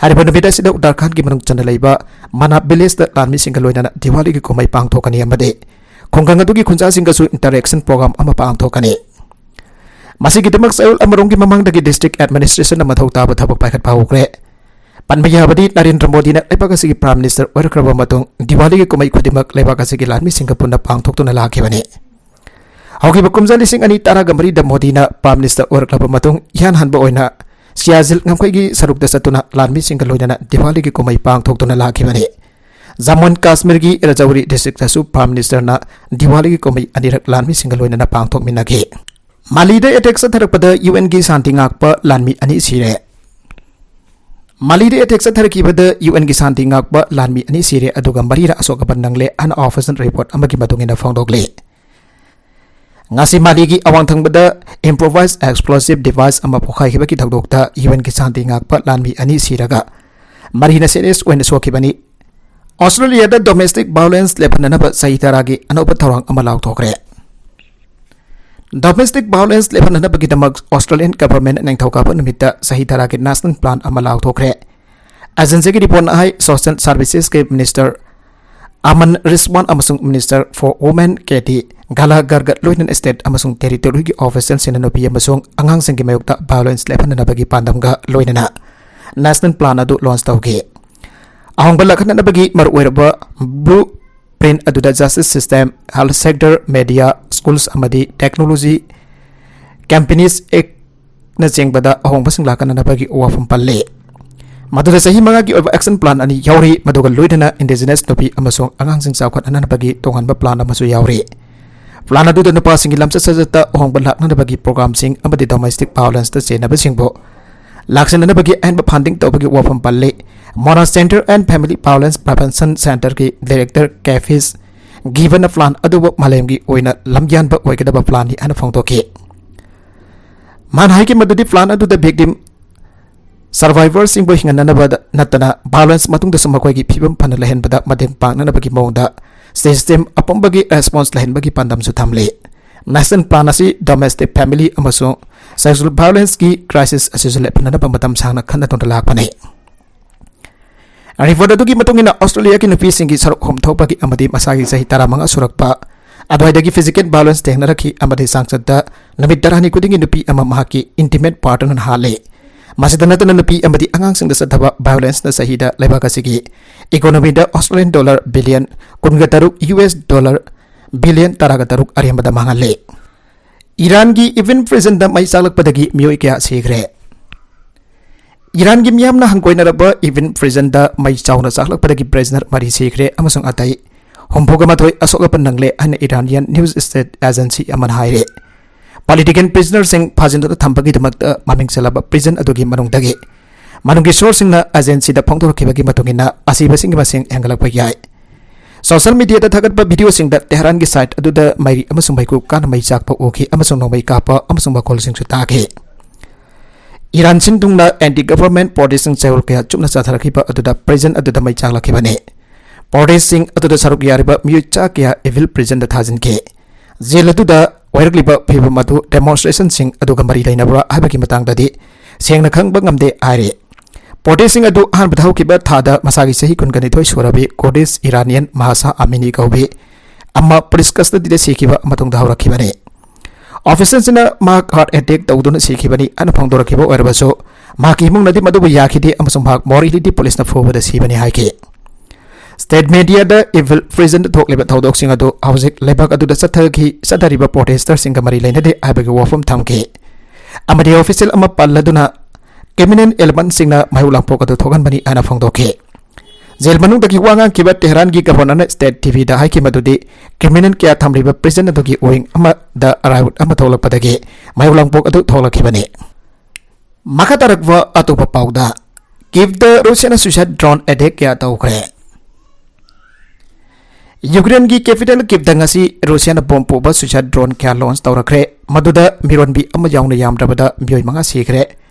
ꯍꯥꯏꯔꯤꯕ ꯅꯨꯃꯤꯠ ꯑꯁꯤꯗ ꯎꯠꯇꯔꯈꯥꯟꯗꯒꯤ ꯃꯅꯨꯡ ꯆꯟꯅ ꯂꯩꯕ ꯃꯅꯥ village ꯇ ꯂꯥꯟꯃꯤꯁꯤꯡꯒ ꯂꯣꯏꯅꯅ ꯗꯤꯋꯥꯂꯤꯒꯤ ꯀꯨꯝꯍꯩ ꯄꯥꯡꯊꯣꯛꯀꯅꯤ ꯑꯃꯗꯤ ꯈꯨꯡꯒꯪ ꯑꯗꯨꯒꯤ ꯈꯨꯟꯖꯥꯁꯤꯡꯒꯁꯨ interaction program ꯑꯃ ꯄꯥꯡꯊꯣꯛꯀꯅꯤ꯫ ꯃꯁꯤꯒꯤꯗꯃꯛ ꯆꯌꯣꯜ ꯑꯃꯔꯣꯝꯒꯤ ꯃꯃꯥꯡꯗꯒꯤ district administration ꯅ ꯃꯊꯧ ꯇꯥꯕ ꯊꯕꯛ ꯄꯥꯏꯈꯠꯄ ꯍꯧꯈ꯭ꯔꯦ꯫ ꯄꯟꯕ ꯌꯥꯕꯗꯤ, ꯅꯔꯦꯟꯗ꯭ꯔ ꯃꯣꯗꯤꯅ ꯂꯩꯕꯥꯛ ꯑꯁꯤꯒꯤ Prime Minister ꯑꯣꯏꯔꯛꯈ꯭ꯔꯕ ꯃꯇꯨꯡ ꯗꯤꯋꯥꯂꯤꯒꯤ ꯀꯨꯝꯍꯩ ꯈꯨꯗꯤꯡꯃꯛ ꯂꯩꯕꯥꯛ ꯑꯁꯤꯒꯤ ꯂꯥꯟꯃꯤꯁꯤꯡꯒ ꯄꯨꯟꯅ ꯄꯥꯡꯊꯣꯛꯇꯨꯅ ꯂꯥꯛꯈꯤꯕꯅꯤ꯫ ꯍꯧꯈꯤꯕ ꯀꯨꯝꯖꯥ ꯂꯤꯁꯤꯡ ꯑꯅꯤ ꯇꯔꯥꯒ ꯃꯔꯤꯗ ꯃꯣꯗꯤꯅ Prime Minister ꯑꯣꯏꯔꯛꯂꯕ ꯃꯇꯨꯡ ꯏꯍꯥꯟ ꯍꯥꯟꯕ ꯑꯣꯏꯅ ꯁꯤꯌꯥꯖꯤꯜ ꯉꯝꯈꯩꯒꯤ ꯁꯔꯨꯛꯇ ꯆꯠꯇꯨꯅ ꯂꯥꯟꯃꯤꯁꯤꯡꯒ ꯂꯣꯏꯅꯅ ꯗꯤꯋꯥꯂꯤꯒꯤ ꯀꯨꯝꯍꯩ ꯄꯥꯡꯊꯣꯛꯇꯨꯅ ꯂꯥꯛꯈꯤꯕꯅꯤ꯫ ꯖꯝꯃꯨ ꯑꯦꯟ ꯀꯥꯁꯃꯤꯔꯒꯤ ꯔꯖꯧꯔꯤ district ꯇꯁꯨ Prime Minister ꯅ ꯗꯤꯋꯥꯂꯤꯒꯤ ꯀꯨꯝꯍꯩ ꯑꯅꯤꯔꯛ ꯂꯥꯟꯃꯤꯁꯤꯡꯒ ꯂꯣꯏꯅꯅ ꯄꯥꯡꯊꯣꯛꯃꯤꯟꯅꯈꯤ꯫ ꯃꯥꯂꯤꯗ attack ꯆꯠꯊꯔꯛꯄꯗ ꯌꯨ ꯑꯦꯟꯒꯤ ꯁꯥꯟꯇꯤ ꯉꯥꯛꯄ ꯂꯥꯟꯃꯤ ꯑꯅꯤ ꯁꯤꯔꯦ꯫ ꯃꯥꯂꯤꯗ attack ꯆꯠꯊꯔꯛꯈꯤꯕꯗ ꯌꯨ ꯑꯦꯟꯒꯤ ꯁꯥꯟꯇꯤ ꯉꯥꯛꯄ ꯂꯥꯟꯃꯤ ꯑꯅꯤ ꯁꯤꯔꯦ, ꯑꯗꯨꯒ ꯃꯔꯤꯅ ꯑꯁꯣꯛ ꯑꯄꯟ ꯅꯪꯂꯦ ꯍꯥꯏꯅ official report ꯑꯃꯒꯤ ꯃꯇꯨꯡ ꯏꯟꯅ ꯐꯣꯡꯗꯣꯛꯂꯤ꯫ ꯉꯁꯤ ꯃꯥꯂꯤꯒꯤ ꯑꯋꯥꯡ ꯊꯪꯕꯗ improvised explosive device ꯑꯃ ꯄꯣꯈꯥꯏꯈꯤꯕꯒꯤ ꯊꯧꯗꯣꯛꯇ ꯌꯨ ꯑꯦꯟꯒꯤ ꯁꯥꯟꯇꯤ ꯉꯥꯛꯄ ꯂꯥꯟꯃꯤ ꯑꯅꯤ ꯁꯤꯔꯒ ꯃꯔꯤꯅ serious ꯑꯣꯏꯅ ꯁꯣꯛꯈꯤꯕꯅꯤ꯫ ꯑꯣꯁꯇ꯭ꯔꯦꯂꯤꯌꯥꯗ domestic violence ꯂꯦꯞꯍꯟꯅꯅꯕ ꯆꯍꯤ ꯇꯔꯥꯒꯤ ꯑꯅꯧꯕ ꯊꯧꯔꯥꯡ ꯑꯃ ꯂꯥꯎꯊꯣꯛꯈ꯭ꯔꯦ꯫ Domestic violence ꯂꯦꯞꯍꯟꯅꯅꯕꯒꯤꯗꯃꯛ Australian government ꯅ ꯅꯤꯡꯊꯧꯀꯥꯕ ꯅꯨꯃꯤꯠꯇ ꯆꯍꯤ ꯇꯔꯥꯒꯤ national plan ꯑꯃ ꯂꯥꯎꯊꯣꯛꯈ꯭ꯔꯦ꯫ Agency ꯒꯤ report ꯅ ꯍꯥꯏ, Social Services ꯀꯤ Minister ꯑꯃꯟ ꯔꯤꯁꯋꯥꯟ ꯑꯃꯁꯨꯡ Minister for Women ꯀꯦꯇꯤ ꯒꯥꯂꯥꯒꯔꯒ ꯂꯣꯏꯅꯅ state ꯑꯃꯁꯨꯡ territoryꯒꯤ officialꯁꯤꯡꯅ ꯅꯨꯄꯤ ꯑꯃꯁꯨꯡ ꯑꯉꯥꯡꯁꯤꯡꯒꯤ ꯃꯥꯌꯣꯛꯇ violence ꯂꯦꯞꯍꯟꯅꯅꯕꯒꯤ ꯄꯥꯟꯗꯝꯒ ꯂꯣꯏꯅꯅ national plan ꯑꯗꯨ launch ꯇꯧꯈꯤ꯫ ꯑꯍꯣꯡꯕ ꯂꯥꯛꯍꯟꯅꯕꯒꯤ ꯃꯔꯨꯑꯣꯏꯔꯕ blueprint ꯑꯗꯨꯗ justice system, health sector, media, schools ꯑꯃꯗꯤ technology companies actꯅꯆꯤꯡꯕꯗ ꯑꯍꯣꯡꯕꯁꯤꯡ ꯂꯥꯛꯍꯟꯅꯕꯒꯤ ꯋꯥꯐꯝ ꯄꯜꯂꯤ꯫ ꯃꯗꯨꯗ ꯆꯍꯤ ꯃꯉꯥꯒꯤ ꯑꯣꯏꯕ action plan ꯑꯅꯤ ꯌꯥꯎꯔꯤ, ꯃꯗꯨꯒ ꯂꯣꯏꯅꯅ indigenous ꯅꯨꯄꯤ ꯑꯃꯁꯨꯡ ꯑꯉꯥꯡꯁꯤꯡ ꯆꯥꯎꯈꯠꯍꯟꯅꯕꯒꯤ ꯇꯣꯉꯥꯟꯕ plan ꯑꯃꯁꯨ ꯌꯥꯎꯔꯤ꯫ Plan ꯑꯗꯨꯗ ꯅꯨꯄꯥꯁꯤꯡꯒꯤ ꯂꯝꯆꯠ ꯁꯥꯖꯠꯇ ꯑꯍꯣꯡꯕ ꯂꯥꯛꯅꯅꯕꯒꯤ programꯁꯤꯡ ꯑꯃꯗꯤ domestic violenceꯇ ꯆꯦꯟꯅꯕꯁꯤꯡꯕꯨ ꯂꯥꯛꯁꯤꯟꯅꯅꯕꯒꯤ ꯑꯍꯦꯟꯕ funding ꯇꯧꯕꯒꯤ ꯋꯥꯐꯝ ꯄꯜꯂꯤ꯫ Mona Center and Family Violence Prevention Centerꯒꯤ director Caprice Gibbonꯅ plan ꯑꯗꯨꯕꯨ ꯃꯥꯂꯦꯝꯒꯤ ꯑꯣꯏꯅ ꯂꯝꯌꯥꯟꯕ ꯑꯣꯏꯒꯗꯕ planꯅꯤ ꯍꯥꯏꯅ ꯐꯣꯡꯗꯣꯛꯈꯤ꯫ ꯃꯥꯅ ꯍꯥꯏꯈꯤ ꯃꯗꯨꯗꯤ plan ꯑꯗꯨꯗ victim survivorꯁꯤꯡꯕꯨ ꯍꯤꯡꯍꯟꯅꯅꯕ ꯅꯠꯇꯅ violence ꯃꯇꯨꯡꯗꯁꯨ ꯃꯈꯣꯏꯒꯤ ꯐꯤꯕꯝ ꯐꯅ ꯂꯩꯍꯟꯕꯗ ꯃꯇꯦꯡ ꯄꯥꯡꯅꯅꯕꯒꯤ ꯃꯑꯣꯡꯗ system ꯑꯄꯨꯝꯕꯒꯤ response ꯂꯩꯍꯟꯕꯒꯤ ꯄꯥꯟꯗꯝꯁꯨ ꯊꯝꯂꯤ꯫ National plan ꯑꯁꯤ domestic, family ꯑꯃꯁꯨꯡ sexual violenceꯀꯤ crisis ꯑꯁꯤꯁꯨ ꯂꯦꯞꯍꯟꯅꯕ ꯃꯇꯝ ꯁꯥꯡꯅ ꯈꯟꯅꯗꯨꯅ ꯂꯥꯛꯄꯅꯤ꯫ Report ꯑꯗꯨꯒꯤ ꯃꯇꯨꯡ ꯏꯟꯅ, Australiaꯒꯤ ꯅꯨꯄꯤꯁꯤꯡꯒꯤ ꯁꯔꯨꯛ ꯑꯍꯨꯝ ꯊꯣꯛꯄꯒꯤ ꯑꯃꯗꯤ ꯃꯁꯥꯒꯤ ꯆꯍꯤ ꯇꯔꯥꯃꯉꯥ ꯁꯨꯔꯛꯄ ꯑꯗꯨꯋꯥꯏꯗꯒꯤ physical violence ꯊꯦꯡꯅꯔꯛꯈꯤ ꯑꯃꯗꯤ ꯆꯥꯡꯆꯠꯇ ꯅꯨꯃꯤꯠ ꯇꯔꯥꯅꯤ ꯈꯨꯗꯤꯡꯒꯤ ꯅꯨꯄꯤ ꯑꯃ ꯃꯍꯥꯛꯀꯤ intimate partnerꯅ ꯍꯥꯠꯂꯤ꯫ ꯃꯁꯤꯗ ꯅꯠꯇꯅ ꯅꯨꯄꯤ ꯑꯃꯗꯤ ꯑꯉꯥꯡꯁꯤꯡꯗ ꯆꯠꯊꯕ violenceꯅ ꯆꯍꯤꯗ ꯂꯩꯕꯥꯛ ꯑꯁꯤꯒꯤ economyꯗ Australian dollar billion ꯀꯨꯟꯒ ꯇꯔꯨꯛ, US dollar billion ꯇꯔꯥꯒ ꯇꯔꯨꯛ ꯑꯔꯦꯝꯕꯗ ꯃꯥꯡꯍꯜꯂꯤ꯫ ꯏꯔꯥꯟꯒꯤ Evin prisonꯗ ꯃꯩ ꯆꯥꯛꯂꯛꯄꯗꯒꯤ ꯃꯤꯑꯣꯏ ꯀꯌꯥ ꯁꯤꯈ꯭ꯔꯦ? ꯏꯔꯥꯟꯒꯤ ꯃꯤꯌꯥꯝꯅ ꯍꯪꯒꯣꯏꯅꯔꯕ Evin prisonꯗ ꯃꯩ ꯆꯥꯎꯅ ꯆꯥꯛꯂꯛꯄꯗꯒꯤ prisoner ꯃꯔꯤ ꯁꯤꯈ꯭ꯔꯦ ꯑꯃꯁꯨꯡ ꯑꯇꯩ ꯍꯨꯝꯐꯨꯒ ꯃꯥꯊꯣꯏ ꯑꯁꯣꯛ ꯑꯄꯟ ꯅꯪꯂꯦ ꯍꯥꯏꯅ Iranian news state agency ꯑꯃꯅ ꯍꯥꯏꯔꯦ꯫ Political prisonerꯁꯤꯡ ꯐꯥꯖꯤꯟꯗꯨꯅ ꯊꯝꯕꯒꯤꯗꯃꯛꯇ ꯃꯃꯤꯡ ꯆꯜꯂꯕ prison ꯑꯗꯨꯒꯤ ꯃꯅꯨꯡꯗꯒꯤ ꯃꯅꯨꯡꯒꯤ sourceꯁꯤꯡꯅ agencyꯗ ꯐꯣꯡꯗꯣꯔꯛꯈꯤꯕꯒꯤ ꯃꯇꯨꯡ ꯏꯟꯅ ꯑꯁꯤꯕꯁꯤꯡꯒꯤ ꯃꯁꯤꯡ ꯍꯦꯟꯒꯠꯂꯛꯄ ꯌꯥꯏ꯫ Social mediaꯗ ꯊꯥꯒꯠꯄ videoꯁꯤꯡꯗ ꯇꯦꯍꯔꯥꯟꯒꯤ site ꯑꯗꯨꯗ ꯃꯩꯔꯤ ꯑꯃꯁꯨꯡ ꯃꯩꯀꯨ ꯀꯥꯅ ꯃꯩ ꯆꯥꯛꯄ ꯎꯈꯤ ꯑꯃꯁꯨꯡ ꯅꯣꯡꯃꯩ ꯀꯥꯞꯄ ꯑꯃꯁꯨꯡ ꯃꯈꯣꯜꯁꯤꯡꯁꯨ ꯇꯥꯈꯤ꯫ ꯏꯔꯥꯟ ꯁꯤꯟ ꯊꯨꯡꯅ anti government protestꯁꯤꯡ ꯆꯌꯣꯜ ꯀꯌꯥ ꯆꯨꯞꯅ ꯆꯠꯊꯔꯛꯈꯤꯕ ꯑꯗꯨꯗ prison ꯑꯗꯨꯗ ꯃꯩ ꯆꯥꯛꯂꯛꯈꯤꯕꯅꯤ꯫ Protestꯁꯤꯡ ꯑꯗꯨꯗ ꯁꯔꯨꯛ ꯌꯥꯔꯤꯕ ꯃꯤꯑꯣꯏ ꯆꯥ ꯀꯌꯥ Evin prisonꯗ ꯊꯥꯖꯤꯟꯈꯤ꯫ Jail ꯑꯗꯨꯗ ꯑꯣꯏꯔꯛꯂꯤꯕ ꯐꯤꯕꯝ ꯑꯗꯨ demonstrationꯁꯤꯡ ꯑꯗꯨꯒ ꯃꯔꯤ ꯂꯩꯅꯕ꯭ꯔꯥ ꯍꯥꯏꯕꯒꯤ ꯃꯇꯥꯡꯗꯗꯤ ꯁꯦꯡꯅ ꯈꯪꯕ ꯉꯝꯗꯦ ꯍꯥꯏꯔꯤ꯫ Protestꯁꯤꯡ ꯑꯗꯨ ꯑꯍꯥꯟꯕꯗ ꯍꯧꯈꯤꯕ ꯊꯥꯗ ꯃꯁꯥꯒꯤ ꯆꯍꯤ ꯀꯨꯟꯒ ꯅꯤꯊꯣꯏ ꯁꯨꯔꯕꯤ Kurdish Iranian Mahsa Amini ꯀꯧꯕꯤ ꯑꯃ ꯄꯨꯂꯤꯁ ꯀꯁꯇꯗꯤꯗ ꯁꯤꯈꯤꯕ ꯃꯇꯨꯡꯗ ꯍꯧꯔꯛꯈꯤꯕꯅꯤ꯫ ꯑꯣꯐꯤꯁꯔꯁꯤꯅ ꯃꯍꯥꯛ ꯍꯥꯔꯠ ꯑꯦꯇꯦꯛ ꯇꯧꯗꯨꯅ ꯁꯤꯈꯤꯕꯅꯤ ꯍꯥꯏꯅ ꯐꯣꯡꯗꯣꯔꯛꯈꯤꯕ ꯑꯣꯏꯔꯕꯁꯨ, ꯃꯍꯥꯛꯀꯤ ꯏꯃꯨꯡꯅꯗꯤ ꯃꯗꯨꯕꯨ ꯌꯥꯈꯤꯗꯦ ꯑꯃꯁꯨꯡ ꯃꯍꯥꯛ ꯃꯣꯔꯦꯂꯤꯇꯤ ꯄꯨꯂꯤꯁꯅ ꯐꯨꯕꯗ ꯁꯤꯕꯅꯤ ꯍꯥꯏꯈꯤ꯫ ꯁ꯭ꯇꯦꯠ ꯃꯦꯗꯤꯌꯥꯗ ꯏꯚꯤꯜ ꯄ꯭ꯔꯤꯖꯟꯗ ꯊꯣꯛꯂꯤꯕ ꯊꯧꯗꯣꯛꯁꯤꯡ ꯑꯗꯨ ꯍꯧꯖꯤꯛ ꯂꯩꯕꯥꯛ ꯑꯗꯨꯗ ꯆꯠꯊꯈꯤ, ꯆꯠꯊꯔꯤꯕ ꯄ꯭ꯔꯣꯇꯦꯁꯇꯔꯁꯤꯡꯒ ꯃꯔꯤ ꯂꯩꯅꯗꯦ ꯍꯥꯏꯕꯒꯤ ꯋꯥꯐꯝ ꯊꯝꯈꯤ ꯑꯃꯗꯤ ꯑꯣꯐꯤꯁꯤꯌꯦꯜ ꯑꯃ ꯄꯜꯂꯗꯨꯅ ꯀ꯭ꯔꯤꯃꯤꯅꯦꯜ ꯑꯦꯂꯦꯃꯦꯟꯠꯁꯤꯡꯅ ꯃꯩꯍꯧ ꯂꯥꯡꯄꯣꯛ ꯑꯗꯨ ꯊꯣꯛꯍꯟꯕꯅꯤ ꯍꯥꯏꯅ ꯐꯣꯡꯗꯣꯛꯈꯤ꯫ ꯖꯦꯜ ꯃꯅꯨꯡꯗꯒꯤ ꯋꯥ ꯉꯥꯡꯈꯤꯕ ꯇꯦꯍꯔꯥꯟꯒꯤ ꯒꯚꯔꯅꯔꯅ ꯁ꯭ꯇꯦꯠ ꯇꯤꯚꯤꯗ ꯍꯥꯏꯈꯤ ꯃꯗꯨꯗꯤ ꯀ꯭ꯔꯤꯃꯤꯅꯦꯜ ꯀꯌꯥ ꯊꯝꯂꯤꯕ ꯄ꯭ꯔꯤꯖꯟ ꯑꯗꯨꯒꯤ ꯋꯤꯡ ꯑꯃꯗ ꯔꯥꯏꯠ ꯑꯃ ꯊꯣꯛꯂꯛꯄꯗꯒꯤ ꯃꯩꯍꯧ ꯂꯥꯡꯄꯣꯛ ꯑꯗꯨ ꯊꯣꯛꯂꯛꯈꯤꯕꯅꯤ꯫ ꯃꯈꯥ ꯇꯥꯔꯛꯄ ꯑꯇꯣꯞꯄ ꯄꯥꯎꯗ, ꯀꯤꯚꯇ ꯔꯨꯁꯤꯌꯥꯅ ꯁꯨꯏꯁꯥꯏꯗ ꯗ꯭ꯔꯣꯟ ꯑꯦꯇꯦꯛ ꯀꯌꯥ ꯇꯧꯈ꯭ꯔꯦ꯫ ꯌꯨꯀ꯭ꯔꯦꯟꯒꯤ ꯀꯦꯄꯤꯇꯦꯜ ꯀꯤꯚꯇ ꯉꯁꯤ ꯔꯨꯁꯤꯌꯥꯅ ꯕꯣꯝ ꯄꯨꯕ ꯁꯨꯏꯁꯥꯏꯗ ꯗ꯭ꯔꯣꯟ ꯀꯌꯥ ꯂꯣꯟꯆ ꯇꯧꯔꯛꯈ꯭ꯔꯦ, ꯃꯗꯨꯗ ꯃꯤꯔꯣꯟꯕꯤ ꯑꯃ ꯌꯥꯎꯅ ꯌꯥꯝꯗ꯭ꯔꯕꯗ ꯃꯤꯑꯣꯏ ꯃꯉꯥ ꯁꯤꯈ꯭ꯔꯦ꯫